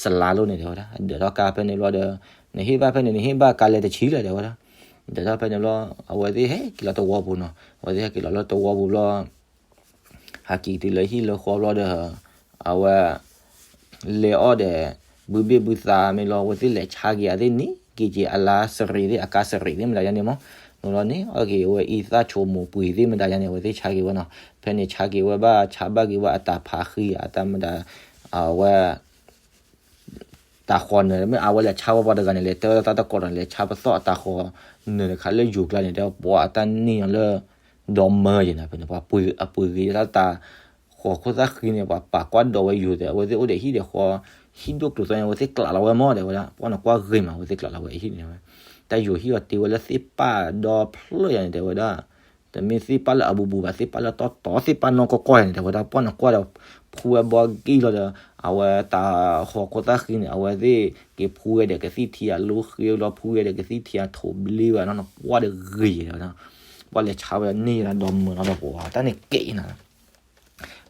စလါလိၤန့ၣ် တဲဝဲဒၣ်, ဒၢးထီၣ်ကါဖဲန့ၣ်ဘျီဒီး နဟ့ၣ်ဘၣ်ဖဲန့ၣ် နဟ့ၣ်ဘၣ်ကါလဲၤတဆံလဲၣ် တဲဝဲဒၣ်, ဒၢးထီၣ်ဖဲန့ၣ်ဘျီ အဝဲသ့ၣ်ဟဲက့ၤလီၤသဝီပူၤနီၤ, အဝဲသ့ၣ်ဟဲက့ၤလီၤလၢသဝီပူၤဘျီ ဟဲက့ၤတုၤလၢဟံၣ်လၢဃီဘျီဒီး အဝဲ လဲၤအီၣ်ဒီး ဘုဘ့ၣ်ဘုသးမ့ၢ်လီၤ အဝဲသ့ၣ်လဲၤဆါက့ၤအသ့ၣ်န့ၣ် က့ၤက့ၤအလါစရံးသ့ၣ် အကါစရံးသ့ၣ်မတၤယါန့ၣ်မး, မ့ၢ်လီၤန့ၣ် အီၣ်က့ၤအဝဲအံသၣ်ဆိမိးပှ့ၤသ့ၣ် မတၤယါန့ၣ် အဝဲသ့ၣ်ဆါက့ၤဝဲနီၤ, ဖဲန့ၣ်ဆါက့ၤဝဲဘၣ် ဆါဘၣ်က့ၤဝဲအတၢ်ဖးဃံ အတၢ်မတၤ အဝဲ တၢ်ဃီနၢၤ မ့ၢ်အဝဲလဲၤဆါဝဲပှၤတဂၤန့ၣ် လဲၤတဲဝဲတၢ်သီတကိးဒီး လဲၤဆါပသီၣ်အတၢ်ဃီနၢၤတခါလၢယိၤကျါန့ၣ် တဲပှၤအတၢ်န့ၢ်ညီလၢ ဒီမၢယဲၢ်နီၤ ဖဲန့ၣ် ပှၤအပှ့ၤဂ့ၤတၢ်တၢ်ဃီခိၣ်သၣ်ဃံန့ၣ် ပှၤပာ်ကွၢ်ဒီးဝဲယိၤတဲ အဝဲသ့ၣ်အိၣ်ဒီးဟံၣ်ဒီးဃီ ဟံၣ်ဒိၣ်ကျိၤသီန့ၣ် အဝဲသ့ၣ်ကျးလီၤဝဲမး တဲဝဲဒၣ် ပှၤနကွၢ်ဂ့ၤမး အဝဲသ့ၣ်ကျးလီၤဝဲအဟံၣ်န့ၣ်ဝဲ တၢ်ယိၤဟံၣ်အီၤတ့ဝဲလၢသ့ၣ်ပၣ်ဒီဖျၢၣ်ယါန့ၣ် တဲဝဲဒၣ် တမ့ၢ်သ့ၣ်ပၣ်လၢအဘူးဘူးဘၣ် သ့ၣ်ပၣ်လၢတီတီ သ့ၣ်ပၣ်နီၢ်ကီၢ်ကီၢ်ယါန့ၣ် တဲဝဲဒၣ် ပှၤနကွၢ်ဒီး ဖှူဝဲဘီကံၢ်လီၤဒီး အဝဲတၢ်ဃီခိၣ်သၣ်ဃံန့ၣ် အဝဲသ့ၣ်က့ၤဖှူဝဲဒီးကသံၣ်ထံအလိဃ့လီၤ ဖှူဝဲဒီးကသံၣ်ထံအထိးဘျ့ဘၣ်နီၤ နကွၢ်ဒီးဂ့ၤယဲၢ်တဲဝဲဒၣ် ပှၤလဲၤဆါဝဲန့ၢ်လၢဒီမၢနီၤဒီးပှၤတၢ်န့ၣ်ကဲအံၤနီၤ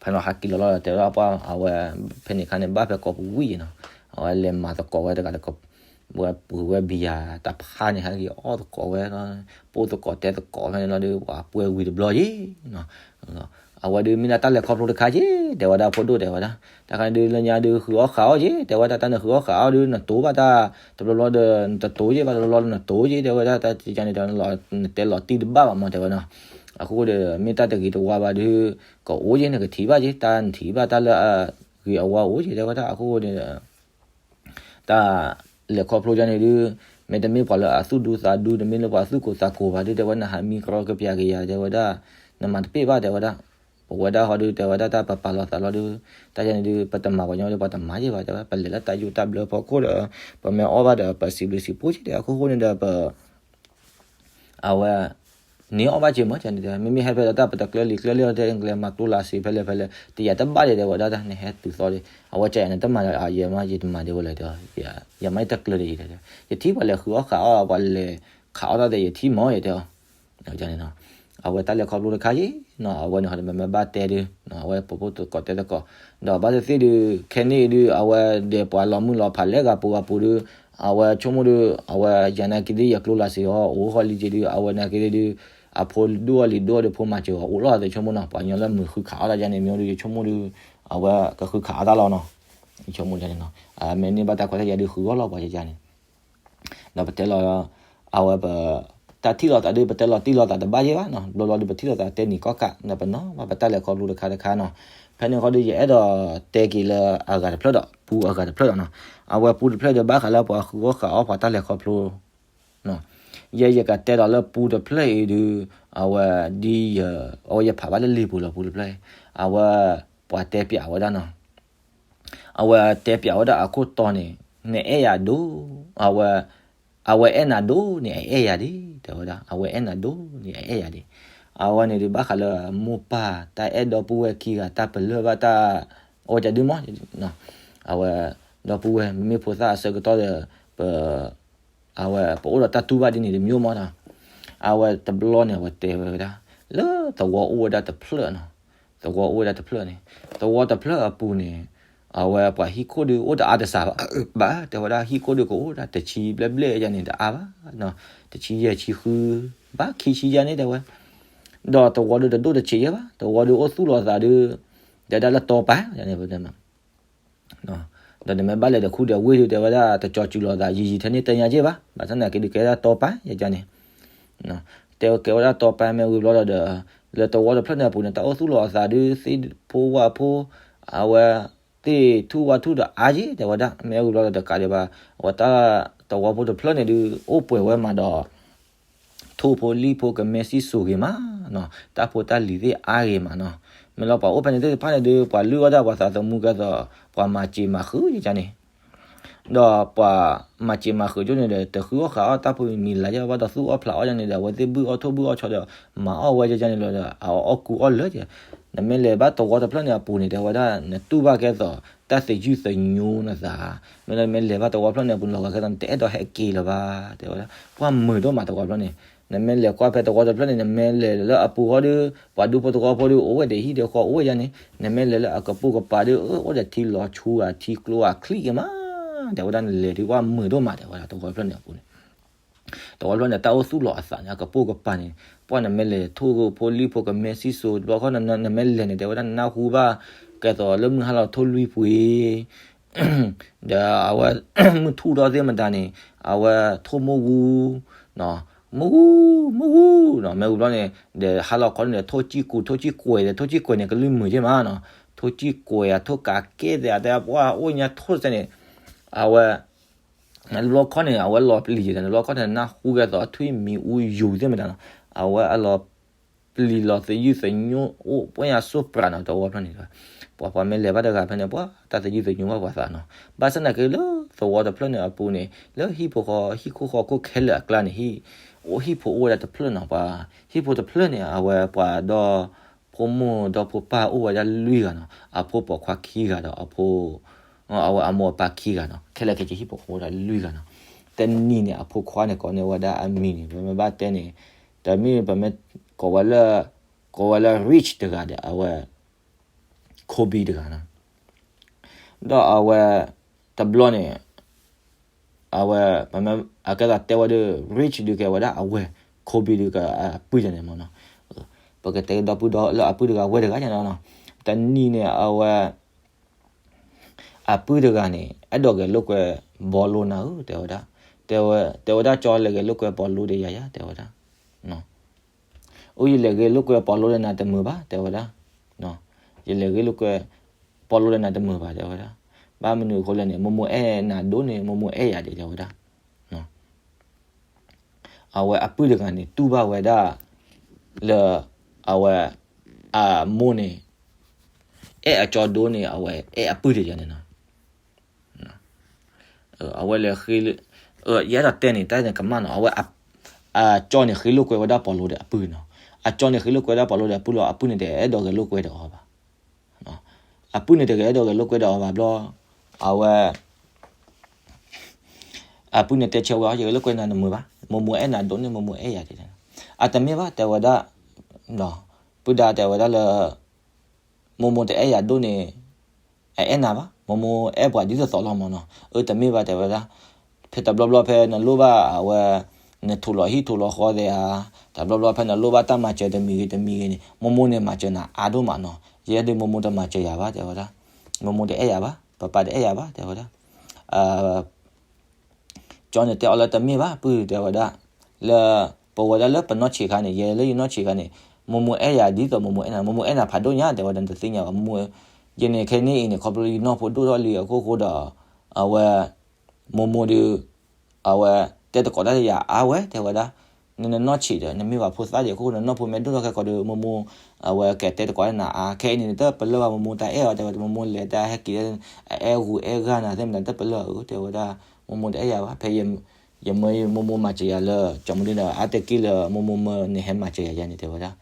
ဖဲန့ၣ်ဟးက့ၤလီၤလီၤဒီး တဲဝဲဒၣ်ပှၤအဝဲ ဖဲန့ၣ်ခါန့ၣ် ဘၣ်ဖဲကိးပူၤဝံၤနီၤ အဝဲလဲၤမၤသကိးဝဲတဂၤတကီး ဝဲပှ့ၤဝဲဘံယၤတၢ်ဖးန့ၣ် ဟဲက့ၤအီၣ်သကိးဝဲ ပိၢ်သကိးတဲသကိးဖဲန့ၣ်လီၤဒီး ပှၤပှဲၤဝံၤတဘျီယဲၢ်နီၤ အဝဲဒုးမ့ၢ်ဒၣ်တၢ်လဲၤခီဖျိတခါက့ တဲဝဲဒၣ်ဖိဒိၣ်တဲဝဲဒၣ် တၢ်ခါန့ၣ်ဒုးလၢညါဒုးဃုအီၣ်ဃးအီၣ်က့ တဲဝဲဒၣ် တၢ်နဃုအီၣ်ဃးအီၣ်ဒုး နတိၤဘၣ်တၢ် တဘျီဘျီဒီး နတတိၤက့ဘၣ် တဘျီဘျီဒီးနတိၤက့ တဲဝဲဒၣ် တၢ်ကန့ၣ်ဒီး နတဲလီၤတံၢ်တဘၣ်ဘၣ်မး တဲဝဲနီၤ အဃိဒီး မ့ၢ်တၢ်တဂ့ၤတဝါဘၣ်ဒုး ကအိၣ်က့ နကထံၣ်ဘၣ်က့ တၢ်နထံၣ်ဘၣ်တၢ်လၢအဂ့ၤအဝါအိၣ်က့ တဲဝဲဒၣ် အဃိဒီး တၢ်လဲၤခီဖျိဒ်န့ၣ်ဒုး မ့တမ့ၢ်ပှၤလၢအသူၣ်ဒူသးဒူ တမ့ၢ်လၢပှၤသူၣ်ကိၢ်သးကိၢ်ဘၣ်ဒုး တဲဝဲ နဟးမံကရီကပျးက့ၤယၤ တဲဝဲဒၣ် နမၤတပ့ၢ်ဘၣ် တဲဝဲဒၣ် ပဝဲဒၣ်ဟီဒုး တဲဝဲဒၣ် တၢ်ပပာ်လီၤသးလီၤဒုး တၢ်ယါန့ၣ်ဒုး ပတမၤပှၤညီဒုး ပှၤတမၤယ့ၢ်ဘၣ် တဲဝဲ ပလဲၤလၢတၢ်ယူးတၢ်ဘျၢဖီခိၣ်ဒီး ပမ့ၢ်အီၣ်ဘၣ်ဒီး ပစံးဘျုးစံးဖှိၣ်က့ တဲ အခိၣ်ဃိန့ၣ်ဒီး ပ အဝဲ န့ၢ်အီၣ်ဘၣ်က့ၤမး ကန့ၣ်တဲ မ့မ့ၢ်ဟဲဖဲဒီးတၢ်ပတကျၢလံာ်ကျၢလဲၣ် တဲ ကျဲမၤကျိလးစ့ဖဲလဲၣ်ဖဲလဲၣ် တယၤတဘၣ်ဒံး တဲဝဲဒၣ် နဟဲတုၤသီဒံး အဝဲကယၤန့ၣ်တမၤဒီး ယဲမး ယတမၤဒံးဝဲလဲၣ် တဲ ယမ့ၢ်တကျၢဒံး ယတဲ ယထံၣ်ပှၤလဲၤဃုအီၣ်ဃးအီၣ် ပှၤလဲၤခးအီၣ်တၢ်ဒီး ယထံၣ်မး ယတဲအီၤ န့ၣ် အဝဲတၢ်လဲၤခီဖျိတခါက့ အဝဲန့ၣ်ဟီဒီး မ့မ့ၢ်ဘၣ်တဲဒုး အဝဲပဖိသကိးတဲသကိး ဒီးဘၣ်သ့ၣ်သ့ၣ်ဒုး ခဲန့ၣ်အံၤဒုး အဝဲဒဲးပှၤလီၤမုၢ်လီၤဖးလဲၤဂၤပူၤဂၤပူၤဒုး အဝဲဆိကမိၣ်ဒုး အဝဲယၤနာ်က့ဒုး ယကျိလးစ့အီၤ အိၣ်ဃီလံက့ဒုး အဝဲနာ်က့ဒုး အဖိဒိၣ်အီၤလံၤဒိၣ်ဒီးဖိမၤစၢၤအီၤ အိၣ်လီၤသ့ဆိကမိၣ်နီၤ ပှၤကညီလၢမုာ်ဃုခးအီၣ်တၢ်ယါန့ၣ် မ့ၢ်ဒုး ယဆိကမိၣ်ဒုး အဝဲကဃုခးအီၣ်တၢ်လီၤနီၤ ယဆိကမိၣ်ယါန့ၣ်နီၤ မ့ၢ်န့ၢ်ဘၣ်တၢ်ခွဲးတၢ်ယာ်ဒုးဃုအီၣ်လီၤပှၤယါန့ၣ် ဒီးပတဲလီၤ အဝဲပ တၢ်ထံၣ်လိာ်သးဒုး ပတဲလီၤတံၢ်လိာ်သးတဘၣ်ယဲၢ်ဘၣ်နီၤ ဘျီဘျီဒုး ပထံၣ်လိာ်သးတဲနံၤကီၢ်ကး ဒီးပနီၤဘၣ်ပတၢ်လဲၤခီဖျိတခါတခါနီၤ ဖဲန့ၣ်ဃီဒုး ယအဲၣ်ဒိးတဲက့ၤလၢအဂၤတဖျၢၣ်ဒီး ပူအဂၤတဖျၢၣ်ဒီးနီၤ အဝဲပူတဖျၢၣ်ဒီး ဘၣ်ဃးလၢပှၤဃုအီၣ်ဃးအီၣ်ပှၤတၢ်လဲၤခီဖျိ ယဲယကတဲဒီးလၢပူတဖျၢၣ်အံၤဒုး အဝဲဒ်ယ အဝဲယဖးဘၣ်လၢလံာ်ပူၤလီၤ ပူတဖျၢၣ်အံၤ အဝဲ ပှၤတဲပျးဝဲဒၣ်နီၤ အဝဲတဲပျးဝဲဒၣ်အခိၣ်တီန့ၣ် နအဲၣ်ယၤဒိၣ် အဝဲ အဝဲအဲၣ်နၤဒိၣ်န့ၣ် အအဲၣ်ယၤဒံး တဲဝဲဒၣ် အဝဲအဲၣ်နၤဒိၣ်န့ၣ် အအဲၣ်ယၤဒံး အဝဲန့ၣ်ဒုး ဘၣ်ဃးလၢမိၢ်ပၢ်တၢ်အဲၣ်ဒီပုၢ်ဝဲၢ်ခံဂၤ တၢ်ပလၢၢ်ဘၣ်တၢ် အဝဲတၢ်ဒုးမး အဝဲ ဒီပုၢ်ဝဲၢ် မ့မ့ၢ်ဖိသၣ်အဆၢကတီၢ်ဒီး ပ အဝဲပအိၣ်ဒီးတၢ်တူၢ်ဘၣ်ဒ်န့ၣ်တမံၤမးနီၤ အဝဲတဘျီန့ၣ် အဝဲတဲဝဲဒၣ် လၢသဝီအိၣ်ဝဲဒၣ်တဖျၢၣ်နီၤ သဝီအိၣ်ဝဲဒၣ်တဖျၢၣ်န့ၣ် သဝီတဖျၢၣ်အပူၤန့ၣ် အဝဲပှၤဟံၣ်ခိၣ်ဒုးအိၣ်တအါတစှၤဘၣ် ဘၣ် တဲဝဲဒၣ် ဟံၣ်ခိၣ်ဒုးကအိၣ်ဒၣ်တဆံဘျဲၣ်ဘျဲၣ်ယါန့ၣ် တအါဘၣ် တဆံယဲၢ်ဆံဃု ဘၣ်ခံဆံယါန့ၣ် တဲဝဲ ဒီးသဝီဒုးတဒိၣ်တဆံးယဲၢ်ဘၣ် သဝီဒုးအိၣ်သူၣ်လီၤသးဒုး တဲဒၣ်လၢတီပၤ ယါန့ၣ် ဒီးနမ့ၢ်ဘၣ်လဲၤတခူဒီးဝ့ၢ်ဒုး တဲဝဲဒၣ် တကၠီၤစူၤလိာ်သးယံာ်ယံာ်ထဲန့ၣ် တညါက့ၢ်ဘၣ် ဘၣ်ဆၣ်သနာ်က့ဒုး ကဲဒၣ်တီပၤ ယါန့ၣ် တဲဝဲကဲဝဲဒၣ်တီပၤ မ့ၢ်ဝံၤဘျီဒီး လၢသဝီတဖျၢၣ်န့ၣ်အပူၤန့ၣ် တၢ်အိၣ်သူၣ်လီၤအသးဒုး သ့ၣ်ဖိဝၣ်ဖိ အဝဲ သ့ၣ်ထူၣ်ဝၣ်ထူၣ်ဒီးအါက့ၢ် တဲဝဲဒၣ် မ့ၢ်ဝံၤဘျီဒီးတကးဒံးဘၣ် အဝဲတၢ်သဝီဖိတဖျၢၣ်န့ၣ်ဒုး အိၣ်ပှဲၤဝဲမးဒီး ထိ ထိၣ်ဖိလံၣ်ဖိကမဲစံၣ်စိၤဂ့ၤမးနီၤ, တၢ်ဖိတၢ်လံၤသ့ၣ်အါဂ့ၤမးနီၤ. မ့ၢ်လီၤပှၤအိၣ်ဖဲန့ၣ်သ့ၣ်တဖၣ်န့ၣ်ဒီး ပှၤလုၢ်အီၣ်တၢ်ပှၤသးသမူကဲသိး ပှၤမၤစၢၤမၤဃုာ်ယကန့ၣ် ဒီးပှၤမၤစၢၤမၤဃုာ်ကၠိန့ၣ်ဒီး တဃုအီၣ်ဃာ်အီၣ်တၢ်ဖိမံၤလၢ်ယဲၢ်ဘၣ်ဒီးသူၣ်အီၣ်ဖျးအီၣ်ယန့ၣ်ဒီး အဝဲသ့ၣ်ဘုၣ်အီၣ်ထိၣ်ဘုၣ်အီၣ်ဆီဒီး မၤအီၣ်ဝဲယန့ၣ်လီၤဒီး အအီၣ်ကူအီၣ်လၢာ်က နမ့ၢ်လဲၤဘၣ်သဝီတဖျၢၣ်န့ၣ်အပူၤန့ၣ် တဲဝဲဒၣ် နတူၢ်ဘၣ်ကဲသိး တၢ်သယုၢ်သညိနသး, မ့ၢ်လီၤနမ့ၢ်လဲၤဘၣ်သဝီဖျၢၣ်န့ၣ်အပူၤ လီၤဂာ်ကဲသိး နတအဲၣ်ဒိးဟဲက့ၤလၢၤဘၣ် တဲဝဲဒၣ်. ပှၤမုာ်ဒိၣ်မးသဝီဖျၢၣ်န့ၣ်, နမ့ၢ်လဲၤကွၢ်ဖဲသဝီတဖျၢၣ်န့ၣ် နမ့ၢ်လဲၤလၢအပူၤဃီဒီး ပှၤဒူဖိသဝီဖိဒီး အိၣ်ဝဲဒီးဟံၣ်ဒီးဃီအိၣ်ဝဲယန့ၣ်, နမ့ၢ်လဲၤလၢအကပိာ်ကပၤဒီး အိၣ်ဒီးထံလီၤဆူအထံကျိအချံက့ၤမး, တဲဝဲဒၣ် နလဲၤဒုးပှၤမုာ်ဒိၣ်မး တဲဝဲဒၣ် သဝီဖျၢၣ်န့ၣ်အပူၤန့ၣ် သဝီဖျၢၣ်န့ၣ် တၢ်အိၣ်သူၣ်လီၤအသးန့ၣ် အကပိာ်ကပၤန့ၣ်, ပှၤနမ့ၢ်လဲၤထိၣ်ဖိလံၣ်ဖိကမဲစံၣ်စိၤတဘျီခီ နမ့ၢ်လဲၤန့ၣ် တဲဝဲဒၣ် နနၢ်ဟူဘၣ် ကဲသိးလၢမုၢ်ဟါလီၤထိၣ်လွံၢ်ပှ့ၤ ဒီးအဝဲ မုၢ်ထူၣ်ထီၣ်သ့ၣ်မတၤန့ၣ် အဝဲထိၣ်မိၢ်ဝူ မိၢ်ဝူ မိၢ်ဝူနီၤ, မ့ၢ်ဝံၤဘျီန့ၣ် ဒီးဟါလီၤခီန့ၣ်ဒီး ထိၣ်ကံၢ်ကူ ထိၣ်ကံၢ်ကွဲၤဒီး ထိၣ်ကံၢ်ကွဲၤန့ၣ် ကလုၢ်မုာ်က့မးနီၤ, ထိၣ်ကံၢ်ကွဲၤ အထိၣ်ကးကဲသ့ၣ် အတဲပှၤအိၣ်ညါထိၣ်စဲန့ၣ်, အဝဲ နဘျီခီန့ၣ် အဝဲလီၤပျံၤယဲၢ်ဒီး နဘျီခီန့ၣ် နၢ်ဟူကဲသိး ထွံၣ်မံၤအူယူၤသ့ၣ်မတၤနီၤ, အဝဲအလီၤပျံၤလီၤသယုၢ်သညိအိၣ် ပှဲၤညါစိးပြးနီၤ သဝီဖျၢၣ်န့ၣ်, ပှၤပှၤမ့ၢ်လဲၤဘၣ်တဂၤဖဲန့ၣ် ပှၤတၢ်သယုၢ်သညိဘၣ်ပှၤသးနီၤ, ဘၣ်ဆၣ်သနာ်က့လၢသဝီတဖျၢၣ်န့ၣ်အပူၤန့ၣ် လၢဟံၣ်ဖိဃီ ဟံၣ်ခိၣ်ဃီခိၣ်ခဲလၢာ်အကျါန့ၣ် ဟံၣ်ဖိအိၣ်ဝဲဒၣ်တဖျၢၣ်နီၤ, ပှၤဟံၣ်ဖိတဖျၢၣ်န့ၣ် အဝဲပှၤဒီ ဖိမိၢ်ဒီဖိပၢ်အိၣ်ဝဲဒၣ်လွံၢ်ဂၤနီၤ, အဖိပိာ်ခွါခံဂၤဒီးအဖိ အဝဲအမိၢ်အပၢ်ခံဂၤနီၤ, ခဲလၢာ်ခဲဆ့ဟံၣ်ဖိဃီဝဲဒၣ်လွံၢ်ဂၤနီၤ, တနံၤန့ၣ် အဖိခွါန့ၣ်ကိးန့ၢ်ဝဲဒၣ်အမံၤန့ၣ် ပမ့ၢ်ဘၣ်တဲန့ၣ်, တမ့ၢ်ပမ့ၢ်ကိးဝဲလၢ ကိးဝဲလၢ Rich တဂၤဒီး အဝဲ Kobe တဂၤနီၤ, ဒီးအဝဲ တဘျီန့ၣ် အဝဲ ပမ့ၢ်အကဲသးတဲဝဲဒီး Rich ဒုးကဲဝဲဒၣ်အဝဲ Kobe ဒုးကအပုၢ်ယၤန့ၣ်မ့ၢ်နီၤ, ပကတဲဒီပုၢ်ဒီလၢအပုၢ်တဂၤဝဲတဂၤယၤနီၤ, တနံၤန့ၣ် အဝဲ အပုၢ်တဂၤန့ၣ် အဲၣ်ဒိးဂဲၤလိာ်ကွဲ ဘီလိနၤဧၢ တဲဝဲဒၣ်, တဲဝဲ တဲဝဲဒၣ် ကၠီလဲၤဂဲၤလိာ်ကွဲပီၤလိဒီးယၤယၤ တဲဝဲဒၣ်, အိၣ်ယလဲၤဂဲၤလိာ်ကွဲပီၤလိဒီးနၤတမုာ်ဘၣ် တဲဝဲဒၣ်, ယလဲၤဂဲၤလိာ်ကွဲ ပီၤလိဒီးနၤတမုာ်ဘၣ် တဲဝဲဒၣ်, ဘၣ်မနုၤအဃိလဲၣ်န့ၣ် မိၢ်မိၢ်အဲၣ်နၤဒိၣ်န့ၣ် မိၢ်မိၢ်အဲၣ်ယၤဒံး တဲဝဲဒၣ် အဝဲအပုၢ်တဂၤန့ၣ် တူၢ်ဘၣ်ဝဲဒၣ် လၢ အဝဲ အမိၢ်န့ၣ် အဲၣ်အကၠီဒိၣ်န့ၣ် အဝဲအဲၣ်အပုၢ်တဂၤန့ၣ်နီၤ, အဝဲလဲၤဃ့ ယအဲၣ်ဒိးတဲန့ၣ် တၢ်န့ၣ်ကမၣ်နီၤ, အဝဲ အကၠီန့ၣ်ဃ့လိာ်ကွဲဝဲဒၣ်ပီၤလိဒီးအပုၢ်နီၤ, အကၠီန့ၣ်ဃ့လိာ်ကွဲဝဲဒၣ်ပီၤလိဒီးအပုၢ်လီၤ, အပုၢ်န့ၣ်တအဲၣ်ဒိးဂဲၤလိာ်ကွဲဒီးအီၤဘၣ်, အပုၢ်န့ၣ်တဂဲၤဒိးဂဲၤလိာ်ကွဲဒီးအီၤဘၣ်ဘျီ, အဝဲ အပုၢ်န့ၣ်တဲဆၢဝဲ ယဂဲၤလိာ်ကွဲနၤတမုာ်ဘၣ်, မိၢ်မိၢ်အဲၣ်နၤဒိၣ်န့ၣ် မိၢ်မိၢ်အဲၣ်ယၤဒံး, အတမ့ၢ်ဘၣ် တဲဝဲဒၣ်, ပုၢ်ဒါတဲဝဲဒၣ်လၢ မိၢ်မိၢ်တအဲၣ်ယၤဒိၣ်န့ၣ် အအဲၣ်နၤဘၣ်, မိၢ်မိၢ်အဲၣ်ပှၤဒ်သိးသိးလီၤမ့ၢ်နီၤ, အၢ တမ့ၢ်ဘၣ် တဲဝဲဒၣ်, ဖဲတဘျီဘျီဖဲနလိၣ်ဘၣ်အဝဲ နထူးလီၤဟံၣ်ထူးလီၤဃီသ့ဧါ, တဘျီဘျီဖဲနလိၣ်ဘၣ်တၢ်မၤစၢၤတမံၤဂ့ၤတမံၤဂ့ၤန့ၣ် မိၢ်မိၢ်န့ၣ်မၤစၢၤနၤအါဒိၣ်မးနီၤ, ယဲဒုးမိၢ်မိၢ်တမၤစၢၤယၤဘၣ် တဲဝဲဒၣ်, မိၢ်မိၢ်တအဲၣ်ယၤဘၣ်, ပပၢ်တအဲၣ်ယၤဘၣ် တဲဝဲဒၣ် ကၠီန့ၣ်တဲအီၤလၢတမ့ၢ်ဘၣ် ပုၢ် တဲဝဲဒၣ်, လၢ ပဝဲဒၣ်လၢပနီၢ်ဆံးခါန့ၣ် ယဲလၢယနီၢ်ဆံးခါန့ၣ် မိၢ်မိၢ်အဲၣ်ယၤဒ်သိးမိၢ်မိၢ်အဲၣ်နၤ, မိၢ်မိၢ်အဲၣ်နၤဖးဒိၣ်ညါ တဲဝဲဒၣ် နတသ့ၣ်ညါဘၣ်, မိၢ်မိၢ် ယန့ၣ်ခဲန့ၣ်အံၤန့ၣ် ခီဖျိယနီၢ်ဖိဒိၣ်ထီၣ်လံအခိၣ်ဃိဒီး အဝဲ မိၢ်မိၢ်ဒီး အဝဲ တဲသကိးတၢ်ဒီးယၤအါဝဲ တဲဝဲဒၣ်, နနနီၢ်ဆံးဒီး နမ့ၢ်ပှၤဖိသၣ်ဒံးအခိၣ်ဃိ နနီၢ်ဖိမ့ၢ်ဒိၣ်ထီၣ်ခဲကီးဒီး မိၢ်မိၢ် အဝဲကတဲသကိးတၢ်နၤအါ, ခဲအံၤန့ၣ် နတပလၢၢ်ဘၣ် မိၢ်မိၢ်တၢ်အဲၣ်အီၤ တဲဝဲဒၣ်, မိၢ်မိၢ်လဲၤတၢ်ဟဲက့ၤ အအဲၣ်ဂူာ်အဲၣ်ဂၤနၤ သ့ၣ်မတၤတပလၢၢ်ဧၢ တဲဝဲဒၣ်, မိၢ်မိၢ်တအဲၣ်ယၤဘၣ်, ဖဲ ယမၢမိၢ်မိၢ်မၤစၢၤယၤလၢ ကၠီမဒုဒီး အါတက့ၢ်လၢမိၢ်မိၢ်မၢနဟဲမၤစၢၤယၤယၤန့ၣ် တဲဝဲဒၣ်,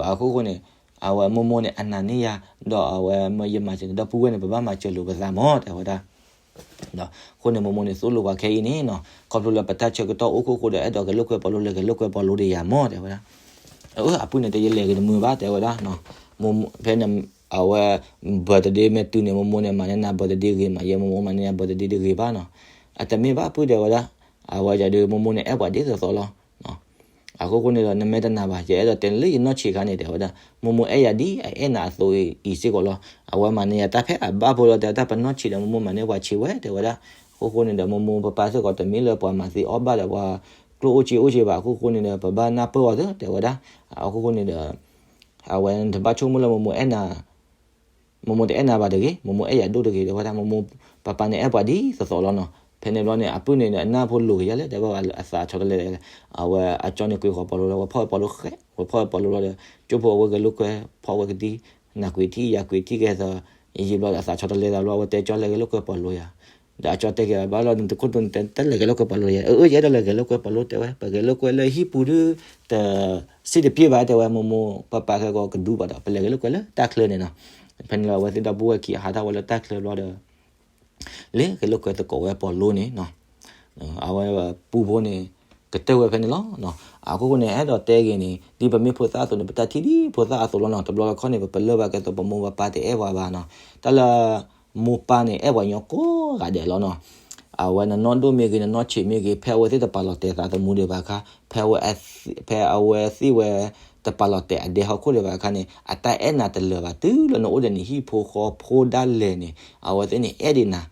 အခိၣ်ဃိန့ၣ် အဝဲမိၢ်မိၢ်န့ၣ် အနာ်န့ၢ်ယၤ, ဒီးအဝဲမၢယမၤစၢၤန့ၣ် ဒီပုၢ်ဝဲၢ်န့ၣ် ပဘၣ်မၤစၢၤလိာ်ပသးမး တဲဝဲဒၣ် အဃိန့ၣ် မိၢ်မိၢ်န့ၣ်သိၣ်လိပှၤခဲအံၤန့ၣ်နီၤ, ခီဖျိလၢပတၢ်ဆၢကတီၢ်အိၣ်ခိၣ်ဃိဒီး အဲၣ်ဒိးဂဲၤလိာ်ကွဲပီၤလိလဲၤဂဲၤလိာ်ကွဲပီၤလိဒီးယၤမး တဲဝဲဒၣ်, အပုၢ်န့ၣ်တဲ ယလဲၤဂ့ၤတမုာ်ဘၣ် တဲဝဲဒၣ်, ဖဲန့ၣ် အဝဲ birthday မ့ၢ်တုၤန့ၣ် မိၢ်မိၢ်န့ၣ် မၤန့ၢ်နၤ birthday ဂ့ၤမး, ယဲမိၢ်မိၢ်မၤန့ၢ်ယၤ birthday တဂ့ၤဘၣ်နီၤ, အတမ့ၢ်ဘၣ် ပုၢ် တဲဝဲဒၣ်, အဝဲယၤဒီး မိၢ်မိၢ်န့ၣ်အဲၣ်ပှၤဒ်သိးသိးလီၤ အခိၣ်ဃိန့ၣ်ဒီး နမ့ၢ်တနာ်ဘၣ် ယအဲၣ်ဒိးတဲလၢယနီၢ်ဆံးခါန့ၣ် တဲဝဲဒၣ်, မိၢ်မိၢ်အဲၣ်ယၤဒ်အအဲၣ်နၤအသိးအံၤစ့ၢ်ကီးလီၤ, အဝဲမၤန့ၢ်ယၤတၢ်ဖဲအဘၣ်ဖိလီၤ တဲဝဲဒၣ်, ပနီၢ်ဆံးဒီး မိၢ်မိၢ်မၤန့ၢ်ပှၤဆံးဝဲ တဲဝဲဒၣ်, အခိၣ်ဃိန့ၣ်ဒီး မိၢ်မိၢ်ပပၢ်စ့ၢ်ကီးတမ့ၢ်လၢပှၤမၤသ့အီၣ်ဘၣ်ဒီးပှၤကျိၣ်အိၣ်စ့အိၣ်စ့ဘၣ်, အခိၣ်ဃိန့ၣ်ဒီး ပဘၣ်နၢ်ပၢၢ်အီၤသ့ တဲဝဲဒၣ်, အခိၣ်ဃိန့ၣ်ဒီး အဝဲတဘၣ်ဆိကမိၣ်လၢမိၢ်မိၢ်အဲၣ်နၤ မိၢ်မိၢ်တအဲၣ်နၤဘၣ်တဂ့ၤ, မိၢ်မိၢ်အဲၣ်ယၤဒိၣ်တဂ့ၤ တဲဝဲဒၣ်, မိၢ်မိၢ်ပပၢ်န့ၣ်အဲၣ်ပှၤဒ်သိးသိးလီၤနီၤ, ဖဲ ဖဲန့ၣ်ဘျီန့ၣ် အပုၢ်န့ၣ် အနၢ်ဖိလိၤကယၤလဲၣ် တဲဘၣ်အသးဆီတလဲလဲၣ်, အဝဲအကၠီန့ၣ်ကွံာ်ဃီၤပီၤလိလီၤ, ဝဲဖီၣ်ဝဲပီၤလိဃဲ, ဝဲဖီၣ်ဝဲပီၤလိဘျီဒီး ကၠိဖိအဝဲဂဲၤလိာ်ကွဲ, ဖီၣ်ဝဲကသံ, နၢ်ကွံာ်ထံၣ်ယၤကွံာ်ထံၣ်ကဲသိး, ယံာ်ဘျီဒီးအသးဆီတလဲသးဘျီ အဝဲတဲကၠီလဲၤဂဲၤလိာ်ကွဲပီၤလိယၤ, ဒီးအကၠီတဲက့ၤဘၣ်လီၤ နတခိၣ်တိန့ၣ် တလဲၤဂဲၤလိာ်ကွဲပီၤလိယၤ, အၢ ယအဲၣ်ဒိးလဲၤဂဲၤလိာ်ကွဲပီၤလိတဲဝဲ, ပဂဲၤလိာ်ကွဲလၢဟံၣ်ပူၤဒုး တ စံၣ်တပျ့ၢ်ဘၣ်တဲဝဲ, မိၢ်မိၢ်ပၢ်ပၢ်ခဲကီကဒူဘၣ်ဒီး ပလဲၤဂဲၤလိာ်ကွဲလၢတၢ်ချၢန့ၣ်နီၤ, ဖဲန့ၣ်လီၤအဝဲသ့ၣ်ဒီပုၢ်ဝဲၢ်ခံအဟးထီၣ်ဝဲလၢတၢ်ချၢဘျီဒီး လဲၤဂဲၤလိာ်ကွဲသကိးဝဲပီၤလိန့ၣ်နီၤ, အဝဲပူဖိန့ၣ် ကတၢၢ်ဝဲဖဲန့ၣ်လီၤ. အခိၣ်ဃိန့ၣ် အဲၣ်ဒိးတဲဂ့ၤန့ၣ် ဒ်ပမ့ၢ်ဖိသၣ်အသိးန့ၣ် ပတၢ်ထံၣ်ဒ်ဖိသၣ်အသိးလီၤနီၤ, တဘျီတခီၣ်န့ၣ် ပပလၢၢ်ဘၣ်ကဲသိးပမိၢ်ပပၢ်တအဲၣ်ပှၤဘၣ်နီၤ, တၢ်လၢ မိၢ်ပၢ်န့ၣ် အဲၣ်ပှၤညီကိးဂၤဒဲးလီၤနီၤ. အဝဲနနီၢ်ဒိၣ်မ့ၢ်ဂ့ၤ နနီၢ်ဆံးမ့ၢ်ဂ့ၤ ဖဲအဝဲသ့ၣ်တပာ်လီၤတဲာ်သးသမူဒံးဘၣ်အခါ ဖဲအဝဲအသ ဖဲအဝဲသ့ၣ်ဝဲ တပာ်လီၤတဲာ်အဒဲဟီၣ်ခိၣ်ဒံးဘၣ်အခါန့ၣ် အတၢ်အဲၣ်နၤတလၢာ်ဘၣ် တုၤလၢနအိၣ်ဒီးနဟံၣ်ဖိဃီဖိဒၣ်လဲာ်န့ၣ် အဝဲသ့ၣ်န့ၣ်အဲၣ်ဒံးနၤ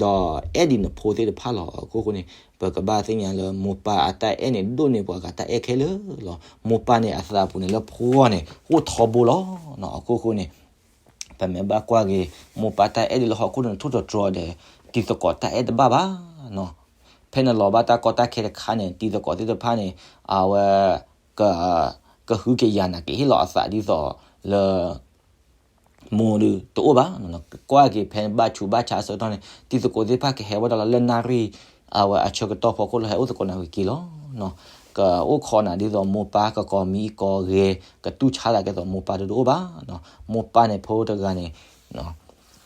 ဒီးအဲၣ်ဒံးနဖိသ့ၣ်တဖၣ်လီၤ. အခိၣ်ဃိန့ၣ် ပကဘၣ်သ့ၣ်ညါလၢမိၢ်ပၢ်အတၢ်အဲၣ်န့ၣ် ဒိၣ်န့ၢ်ပှၤဂၤတၢ်အဲၣ်ခဲလၢာ်လီၤ. မိၢ်ပၢ်န့ၣ် အသးအပူၤန့ၣ် လၢဖိဂီၢ်န့ၣ် အိၣ်ထီဘိလီၤ. အခိၣ်ဃိန့ၣ် ပမ့ၢ်ဘၣ်ကွၢ်က့ၤ မိၢ်ပၢ်တၢ်အဲၣ်ဒ်လၢဟီၣ်ခိၣ်န့ၣ် ထိၣ်တတြီဒီး တံၤသကိးတၢ်အဲၣ်တဘၣ်ဘၣ်နီၤ. ဖဲနလီၤဘၣ်တၢ်ကီတၢ်ခဲတခါန့ၣ် တံၤသကိးသ့ၣ်တဖၣ်န့ၣ် အဝဲ က ကဟုကယာ်နၤ ကဟ့ၣ်လီၤအသးဒ်သိးလၢ မိၢ်ဒုးတအိၣ်ဘၣ်. ကွၢ်က့ၤဖဲဘၣ်ဆူးဘၣ်ဆါအဆၢကတီၢ်န့ၣ် တံၤသကိးသ့ၣ်တဖၣ်ကဟဲဝဲဒၣ်လီၤ လၢနၣ်ရံၣ် အဝဲအဆၢကတီၢ်ဖီခိၣ်လၢဟဲအိၣ်သကိးနၤဝံၤက့ၤလီၤ. ကအိၣ်ခိးနၤဒ်သိးမိၢ်ပၢ် ကကိးမံကိးဂဲၤ ကတူၢ်ဆါသးကဲသိးမိၢ်ပၢ်ဒုးတအိၣ်ဘၣ်. မိၢ်ပၢ်န့ၣ်ဖိတဂၤန့ၣ်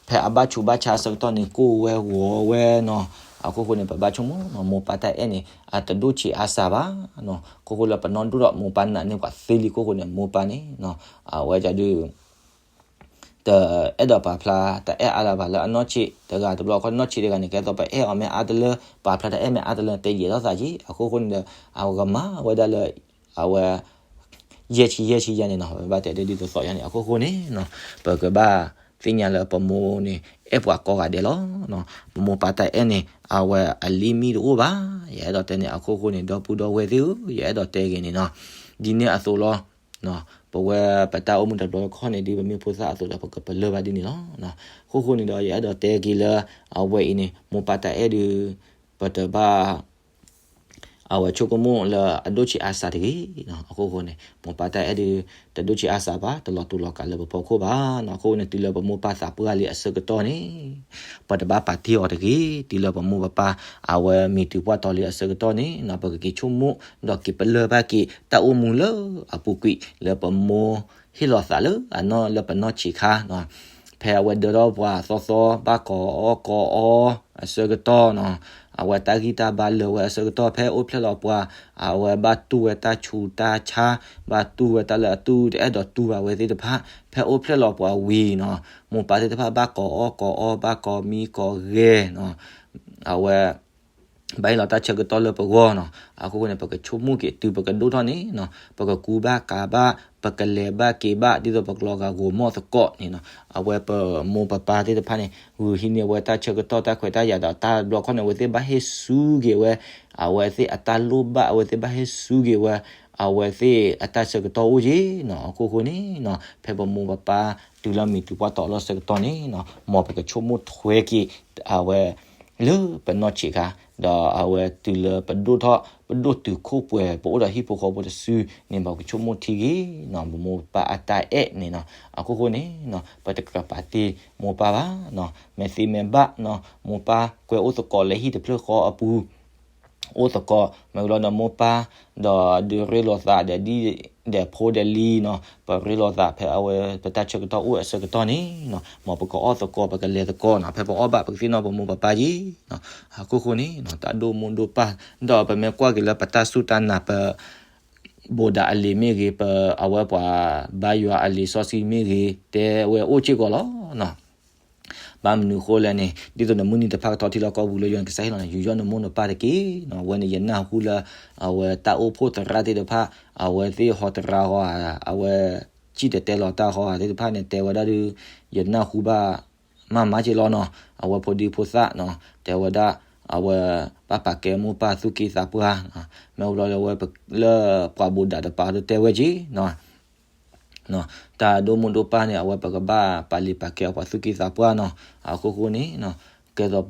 ဖဲအဘၣ်ဆူးဘၣ်ဆါအဆၢကတီၢ်န့ၣ် ကိၢ်ဝဲဂီၤဝဲနီၤ. အခိၣ်ဃိန့ၣ် ပဘၣ်ဆိကမိၣ်နီၤ မိၢ်ပၢ်တၢ်အဲၣ်န့ၣ် အတဒိၣ်ဆံးအါစှၤဘၣ်နီၤ. အခိၣ်ဃိလၢပနီၢ်ဒိၣ်ဒီးမိၢ်ပၢ်နာ်န့ၢ်ပှၤသ့လံအခိၣ်ဃိန့ၣ် မိၢ်ပၢ်န့ၣ်နီၤ အဝဲဒၣ်ဒုး တအဲၣ်ဒိးပာ်ဖျါ တအဲၣ်အါလၢၤဘၣ်လၢအနီၢ်ဆံးတဂၤတဘျီဃီ နီၢ်ဆံးတဂၤန့ၣ် ကဲသိးပအဲၣ်အီၤမ့ၢ်အါတလၢ ပာ်ဖျါတၢ်အဲၣ်မ့ၢ်အါတလၢ တဲယဲၢ်ထီၣ်သးက့ အခိၣ်ဃိန့ၣ်ဒီး အဝဲကမၤဝဲဒၣ်လၢ အဝဲ ယဲၢ်ဆံယဲၢ်ဆံယဲၢ်န့ၣ်နီၤ ပဘၣ်တဲဒ်သိးသိးယါန့ၣ် အခိၣ်ဃိန့ၣ်နီၤ ပကဘၣ်သ့ၣ်ညါလၢပမိၢ်န့ၣ် အဲၣ်ပှၤကိးဂၤဒဲးလီၤ. ပမိၢ်ပၢ်တၢ်အဲၣ်န့ၣ် အဝဲအလံမံတအိၣ်ဘၣ်. ယအဲၣ်ဒိးတဲန့ၣ် အခိၣ်ဃိန့ၣ် ဒီပုၢ်ဒီဝဲၢ်သ့ၣ်ဧၢ ယအဲၣ်ဒိးတဲဂ့ၤန့ၣ်နီၤ ဒ်န့ၣ်အသိးလီၤ. ပဝဲပတၢ်အိၣ်မူတဘျီတခီၣ်န့ၣ် ဒ်ပမ့ၢ်ဖိသၣ်အသိးဒီး ပကပလၢၢ်ဘၣ်ဒ်န့ၣ်လီၤ. အခိၣ်ဃိန့ၣ်ဒီး ယအဲၣ်ဒိးတဲက့ၤလၢ အဝဲအံၤန့ၣ် မိၢ်ပၢ်တၢ်အဲၣ်ဒုး ပတဘၣ် အဝဲဆိကမိၣ်လၢအဒိၣ်ဆံးအါစှၤတဂ့ၤ. အခိၣ်ဃိန့ၣ် မိၢ်ပၢ်တၢ်အဲၣ်ဒုး တဒိၣ်ဆံးအါစှၤဘၣ် တလီၤတူာ်လီၤကာ်လၢပဖီခိၣ်ဘၣ်. အခိၣ်ဃိန့ၣ် တုၤလၢပမိၢ်ပၢ်သးပှၢ်လံအဆၢကတီၢ်န့ၣ် ပတဘၣ်ပာ်တ့ၢ်အီၤတဂ့ၤ. တုၤလၢပမိၢ်ပပၢ် အဝဲမံၤတုၤပှၢ်တီၤလံအဆၢကတီၢ်န့ၣ် ပကက့ၤဆိကမိၣ် ဒီးက့ၤပလၢၢ်ဘၣ်က့ၤတၢ်အိၣ်မူလၢအပူၤကွံာ် လၢပမိၢ်ဟ့ၣ်လီၤသးလၢအနီၢ်လၢပနီၢ်ဆံးခါ ဖဲအဝဲဒၢထီၣ်ပှၤသီသီ ဘၣ်ကိးအီၣ်ကိးအီအဆၢကတီၢ်နီၤ အဝဲတၢ်ဂံၢ်တၢ်ဘါလၢာ်ဝဲအဆၢကတီၢ် ဖဲအိၣ်ဖျဲၣ်လီၤပှၤ အဝဲဘၣ်တူၢ်ဝဲတၢ်ဆူးတၢ်ဆါ ဘၣ်တူၢ်ဝဲတၢ်လၢအတူၢ်တအဲၣ်ဒိးတူၢ်ဘၣ်ဝဲသ့ၣ်တဖၣ် ဖဲအိၣ်ဖျဲၣ်လီၤပှၤဝံၤနီၤ မိၢ်ပၢ်သ့ၣ်တဖၣ်ဘၣ်ကိးအီၣ်ကိးအီ ဘၣ်ကိးမံကိးဂဲၤနီၤ အဝဲ ဘၣ်ဟ့ၣ်လီၤတၢ်ဆၢကတီၢ်လၢပဂီၢ်နီၤ အခိၣ်ဃိန့ၣ် ပကဆိကမိၣ်က့ၤတုၤပကဒိၣ်ထီၣ်န့ၣ်နီၤ ပကကူဘၣ်ကၤဘၣ် ပကလဲၤဘၣ်က့ၤဘၣ် ဒ်သိးပကလီၤဂာ်ဂိာ်မီၢ်သကိးန့ၣ်နီၤ အဝဲပမိၢ်ပပၢ်သ့ၣ်တဖၣ်န့ၣ် ဂုာ်ဟံးန့ၢ်ဝဲတၢ်ဆၢကတီၢ်တၢ်ခွဲးတၢ်ယာ်ဒီးတၢ်ဘျီခီန့ၣ် အဝဲသ့ၣ်ဘၣ်ဟ့ၣ်ဆူက့ၤဝဲ အဝဲသ့ၣ်အတၢ်လိၣ်ဘၣ် အဝဲသ့ၣ်ဘၣ်ဟ့ၣ်ဆူက့ၤဝဲ အဝဲသ့ၣ်အတၢ်ဆၢကတီၢ်အိၣ်က့ၤနီၤ အခိၣ်ဃိန့ၣ်နီၤ ဖဲပမိၢ်ပပၢ်တုၤလၢမံၤတုၤပှၢ်တီၤလီၤဆၢကတီၢ်န့ၣ်နီၤ မ်ပကဆိကမိၣ်ထွဲက့ၤ အဝဲ လၢပနီၢ်ဆံးခါ ဒီးအဝဲတုၤလၢပဒိၣ်ထီၣ် ပဒိၣ်တုာ်ခိၣ်ပှဲၤပအိၣ်ဒီးဟံၣ်ဖိဃီဖိတစုန့ၣ် ပကဆိကမိၣ်ထံက့ၤနီၤ ပမိၢ်ပပၢ်အတၢ်အဲၣ်န့ၣ်နီၤ အခိၣ်ဃိန့ၣ်နီၤ ပတကြၢးပာ်တ့ၢ်မိၢ်ပၢ်ဘၣ်နီၤ မဲာ်သ့မဲာ်ဘၣ်နီၤ မိၢ်ပၢ်ကွဲအိၣ်သကိးလၢဟံၣ်တဖျၢၣ်ဃီအပူၤ အိၣ်သကိး မ့ၢ်လီၤဒီးမိၢ်ပၢ် ဒီးဒုးရ့လိာ်သးဒီးဒ် ဒီးဖိဒီးလံၤနီၤ ပရ့လိာ်သးဖဲအဝဲ ပတၢ်ဆၢကတီၢ်အိၣ်အဆၢကတီၢ်န့ၣ်နီၤ မ်ပကအီၣ်သကိး ပကလဲၤသကိးနီၤ ဖဲပအီၣ်ဘၣ်ပကသ့ၣ်နီၣ်ပမိၢ်ပပၢ်က့ၤနီၤ အခိၣ်ဃိန့ၣ်နီၤ တၢ်ဒိၣ်မိၢ်ဒိၣ်ပၢ် ဒီးပမ့ၢ်ကွၢ်က့ၤလၢပတၢ်စူၢ်တၢ်နာ်ပ ဘိးဒၣ်အလံာ်မ့ၢ်ဂ့ၤ ပအဝဲပှၤဘါယွၤအလံာ်စီဆှံမ့ၢ်ဂ့ၤ တဲဝဲအိၣ်စ့ၢ်ကီးလီၤနီၤ ဘၣ်မနုၤဃိလဲၣ်န့ၣ် ဒ်သိးနမုၢ်နံၤတဖၣ်ကထီထံလီၢ်ကီၢ်ပူၤလၢ ယွၤနကစၢ်ဟ့ၣ်လီၤနၤ ယူးယီၣ်နမိၢ်နပၢ်တက့ၢ်နီၤ အဝဲန့ၣ်ယနၢ်ဟူလၢ အဝဲတၢ်အိၣ်ဖှိၣ်သရၣ်သ့ၣ်တဖၣ် အဝဲသ့ၣ်ဟီတရါဃီဧါ အဝဲ စံၣ်တဲၤတဲလီၤတၢ်ဃီဧါသ့ၣ်တဖၣ်န့ၣ် တဲဝဲဒၣ်ဒုး ယနၢ်ဟူဘၣ် မၤမၤက့ၤလီၤနီၤ အဝဲဖိဒံဖိသၣ်နီၤ တဲဝဲဒၣ် အဝဲ ဘၣ်ပာ်ကဲမိၢ်ပၢ်သူၣ်က့သးပှၢ် မ့ၢ်ဝံၤလီၤဒီးအဝဲ လၢပှၤဘိးဒၣ်တပၤဒီးတဲဝဲက့ၤနီၤ တၢ်ဒိၣ်မိၢ်ဒိၣ်ပၢ်န့ၣ် အဝဲပကဘၣ်ပာ်လုၢ်ပာ်ကဲအပှၤသူၣ်က့သးပှၢ်နီၤ အခိၣ်ဃိန့ၣ် ကဲသိး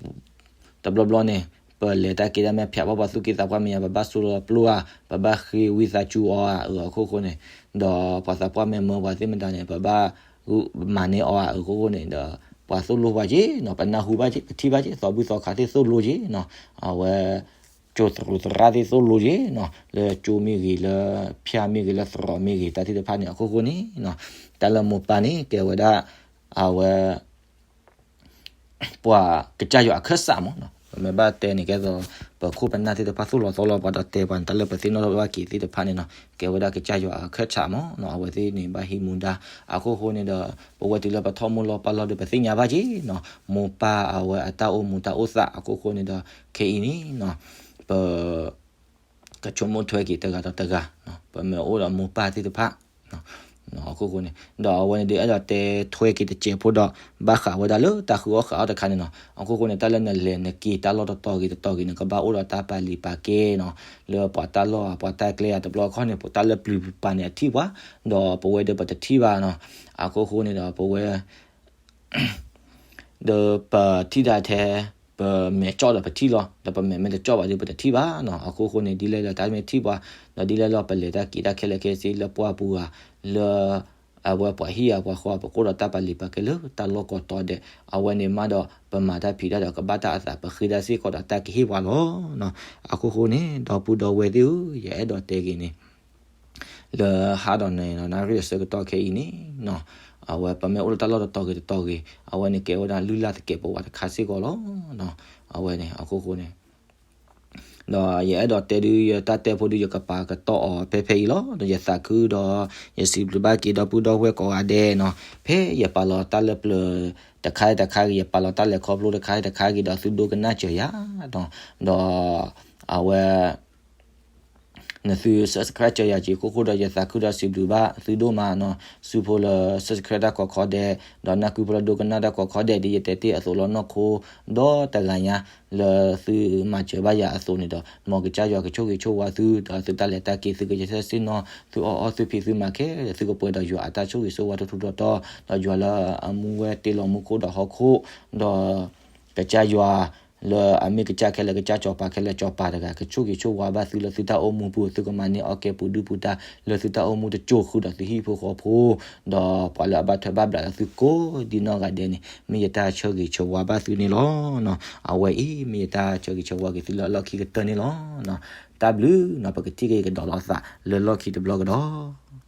တဘျီဘျီန့ၣ် ပလဲၤတၢ်က့ၤတၢ်မ့ၢ်ဖၠးဘၣ်ပှၤသူၣ်က့သးပှၢ်မဲာ်ညါ ပဘၣ်ဆိးလီၤပျိဧါ, ပဘၣ်ဃ့ဝံသးစူၤအီၤဧါ အၢ အခိၣ်ဃိန့ၣ်, ဒီးပှၤသးပှၢ်မ့ၢ်မၢပှၤသ့ၣ်မတၤန့ၣ် ပဘၣ်မၤန့ၢ်အီၤဧါ အခိၣ်ဃိန့ၣ်ဒီး ပှၤသိၣ်လိပှၤက့နီၤ, ပနၢ်ဟူဘၣ်က့ ပထံၣ်ဘၣ်က့ သီဘူၣ်သီခါသ့ၣ်သိၣ်လိက့နီၤ, အဝဲ ကၠိသရူးသရၣ်သ့ၣ်သိၣ်လိက့နီၤ, လၢကၠိမ့ၢ်ဂ့ၤ လၢဖၠးမ့ၢ်ဂ့ၤ လၢသရိာ်မ့ၢ်ဂ့ၤ တၢ်သ့ၣ်တဖၣ်န့ၣ် အခိၣ်ဃိန့ၣ်နီၤ, တၢ်လၢမိၢ်ပၢ်န့ၣ် ကဲဝဲဒၣ် အဝဲ ပှၤကစၢ်ယွၤအခၢၣ်စးမးနီၤ, ပမ့ၢ်ဘၣ်တဲန့ၣ် ကဲသိး ပခိၣ်ပနၢ်သ့ၣ်တဖၣ်သိၣ်လီၤသီလီၤပှၤဒီးတဲပှၤန့ၣ် တၢ်လၢပသ့ၣ်နီၣ်ထီၣ်ဘၣ်က့ၤသ့ၣ်တဖၣ်န့ၣ်နီၤ, ကဲဝဲဒၣ်ကစၢ်ယွၤအခၢၣ်စးမးနီၤ, အဝဲသ့ၣ်န့ၣ်ဘၣ်ဟံးမူဒါ, အခိၣ်ဃိန့ၣ်ဒီး ပဝဲတုၤလၢပထီၣ်မိၢ်လီၤပၢ်လီၤဒီး ပသ့ၣ်ညါဘၣ်က့နီၤ, မိၢ်ပၢ်အဝဲအတၢ်အိၣ်မူတၢ်အိၣ်သး အခိၣ်ဃိန့ၣ်ဒီး ခဲအံၤန့ၣ်နီၤ, ပ ကဆိကမိၣ်ထွဲက့ၤတဂၤဒီးတဂၤ, ပမ့ၢ်အိၣ်ဒီးမိၢ်ပၢ်သ့ၣ်တဖၣ် အခိၣ်ဃိန့ၣ်, ဒီးအဝဲန့ၣ်ဒုးအဲၣ်ဒိးတဲထွဲက့ၤတစဲးဖိဒီး ဘၣ်ဃးဝဲဒၣ်လၢတၢ်ဃုအီၣ်ဃုအီတခါန့ၣ်နီၤ, အခိၣ်ဃိန့ၣ် တၢ်လၢနလဲၤနက့ၤတၢ်လီၢ်တတီၤဂ့ၤတတီၤဂ့ၤန့ၣ် ကဘၣ်အိၣ်ဒီးတၢ်ပာ်လံာ်ပာ်ကဲနီၤ, လၢပှၤတၢ်လီၢ်ဧါ ပှၤတၢ်ကျဲဧါ တဘျီခီန့ၣ် ပတၢ်လၢပျုၤပပၤန့ၣ်အထံၣ်ပှၤ, ဒီးပဝဲဒီးပတထံၣ်ဘၣ်နီၤ, အခိၣ်ဃိန့ၣ်ဒီးပဝဲ ဒီးပထံၣ်တၢ်ထဲ ပမဲာ်ကၠီၣ်ဒီးပထံၣ်လီၤ, ဒီးပမဲာ်မ့ၢ်တကၠီၣ်ဘၣ်ဒီး ပတထံၣ်ဘၣ်နီၤ, အခိၣ်ဃိန့ၣ် ဒ်လဲၣ်ဒီးတၢ်မ့ၢ်ထံၣ်ပှၤ, ဒီးဒ်လဲၣ်လီၤပလဲၤတၢ်က့ၤတၢ်ခဲလၢာ်ခဲဆ့လၢပှၢ်ပူၤဧါ, လၢ အဝဲပှၤဟံၣ်ဧါပှၤဃီ ပကအိၣ်ဒီးတၢ်ပာ်လံာ်ပာ်ကဲလၢတၢ်လီၢ်ကိးတီၤဒဲး, အဝဲန့ၣ်မးဒီး ပမၤတၢ်ဖံးတၢ်ဒီးကဘၣ်တၢ်အသး ပဃ့တၢ်စ့ၢ်ကီးဒီးတၢ်ကဟ့ၣ်ပှၤလီၤ. အခိၣ်ဃိန့ၣ် ဒီပုၢ်ဒီဝဲၢ်သ့ၣ်ဧၢ, ယအဲၣ်ဒိးတဲက့ၤန့ၣ် လၢဟါဒီးနၤနီၤ နၣ်ရံၣ်အဆၢကတီၢ်ခဲအံၤန့ၣ်နီၤ, အဝဲပမ့ၢ်အိၣ်လၢတၢ်လီၢ်တတီၤဂ့ၤတတီၤဂ့ၤ အဝဲန့ၣ်ကဲဝဲဒၣ်လုၢ်လၢ်သကဲးပဝးတခါစ့ၢ်ကီးလီၤ. အဝဲန့ၣ် အခိၣ်ဃိန့ၣ် ဒီးယအဲၣ်ဒိးတဲဒုးယတၢ်တဲဖိဒုး ယကပာ်ကတီၢ်အီၤဖဲဖဲအံၤလီၤ. ဒီးယသးခုဒီး ယစံးဘျုးဘၣ်က့ၤဒီပုၢ်ဒီဝဲၢ်ကိးဂၤဒဲးနီၤ, ဖဲယပာ်လီၤတၢ်လၢပျၢၤတခါတခါဂ့ၤ ယပာ်လီၤတၢ်လဲၤခီဖျိတခါတခါဂ့ၤဒီး သုဒိကနၣ်စၢၤယၤ ဒီး အဝဲ နသု subscribe စၢၤယၤက့ၤ ခိၣ်ဃိဒီး ယသးခုဒီးစံးဘျုးဘၣ်သုဒိၣ်မးနီၤ, စူၢ်ဖိလၢ subscribe တၢ်ကိးခီဒဲး, ဒီးနၢ်ကုဖိလၢဒိကနၣ်တၢ်ကိးခီဒဲး ဒ်ယတဲတ့ၢ်အသိးလီၤနီၢ်ခိ, ဒီးတဂၤညါ လၢသုမၤစၢၤဘၣ်ယၤအသိးန့ၣ်ဒီး မ်ကစၢ်ယွၤကဆိၣ်ဂ့ၤဆိၣ်ဝါသု, ဒီးသုတၢ်လဲၤတၢ်က့ၤ သုကဆဲးဆ့ၣ်နီၤ, သုအီၣ်အီၣ်သုဖံးသုမၤခဲလၢာ် သုကပှဲၤဒီးယွၤအတၢ်ဆိၣ်ဂ့ၤဆိၣ်ဝါထူထူတီတီ, ဒီးယွၤလၢအမူဝဲတ့လီၤမူခိၣ်ဒီးဟီၣ်ခိၣ်, ဒီး ကစၢ်ယွၤ လၢအမ့ၢ်ကစၢ်ခဲလၢာ် ကစၢ်စီၤပၤခဲလၢာ် စီၤပၤတဂၤ ကဆိၣ်ဂ့ၤဆိၣ်ဝါဘၣ်သုလၢသုတၢ်အိၣ်မူပူၤ, သုကမၤန့ၢ်အီၣ်ကဲပူၤဒုၣ်ပူၤဒါ လၢသုတၢ်အိၣ်မူတစိၤဃုာ်ဒီးသုဟံၣ်ဖိဃီဖိ, ဒီးပှၤလၢအဘၣ်ထွဲဘၣ်ဘျးလၢသုကိးဒံနီၢ်ဂၤဒဲးန့ၣ် မ့ၢ်ယတၢ်ဆၢဂ့ၤဆၢဝါဘၣ်သုန့ၣ်လီၤ. အဝဲအံၤ မ့ၢ်ယတၢ်ဆၢဂ့ၤဆၢဝါက့ၤသုလၢအလီၢ်ခံကတၢၢ်န့ၣ်လီၤ. တၢ်ဘျုးနီၤ ပကထံၣ်က့ၤကဒီးလိာ်သးလၢလီၢ်ခံတဘျီကဒီး.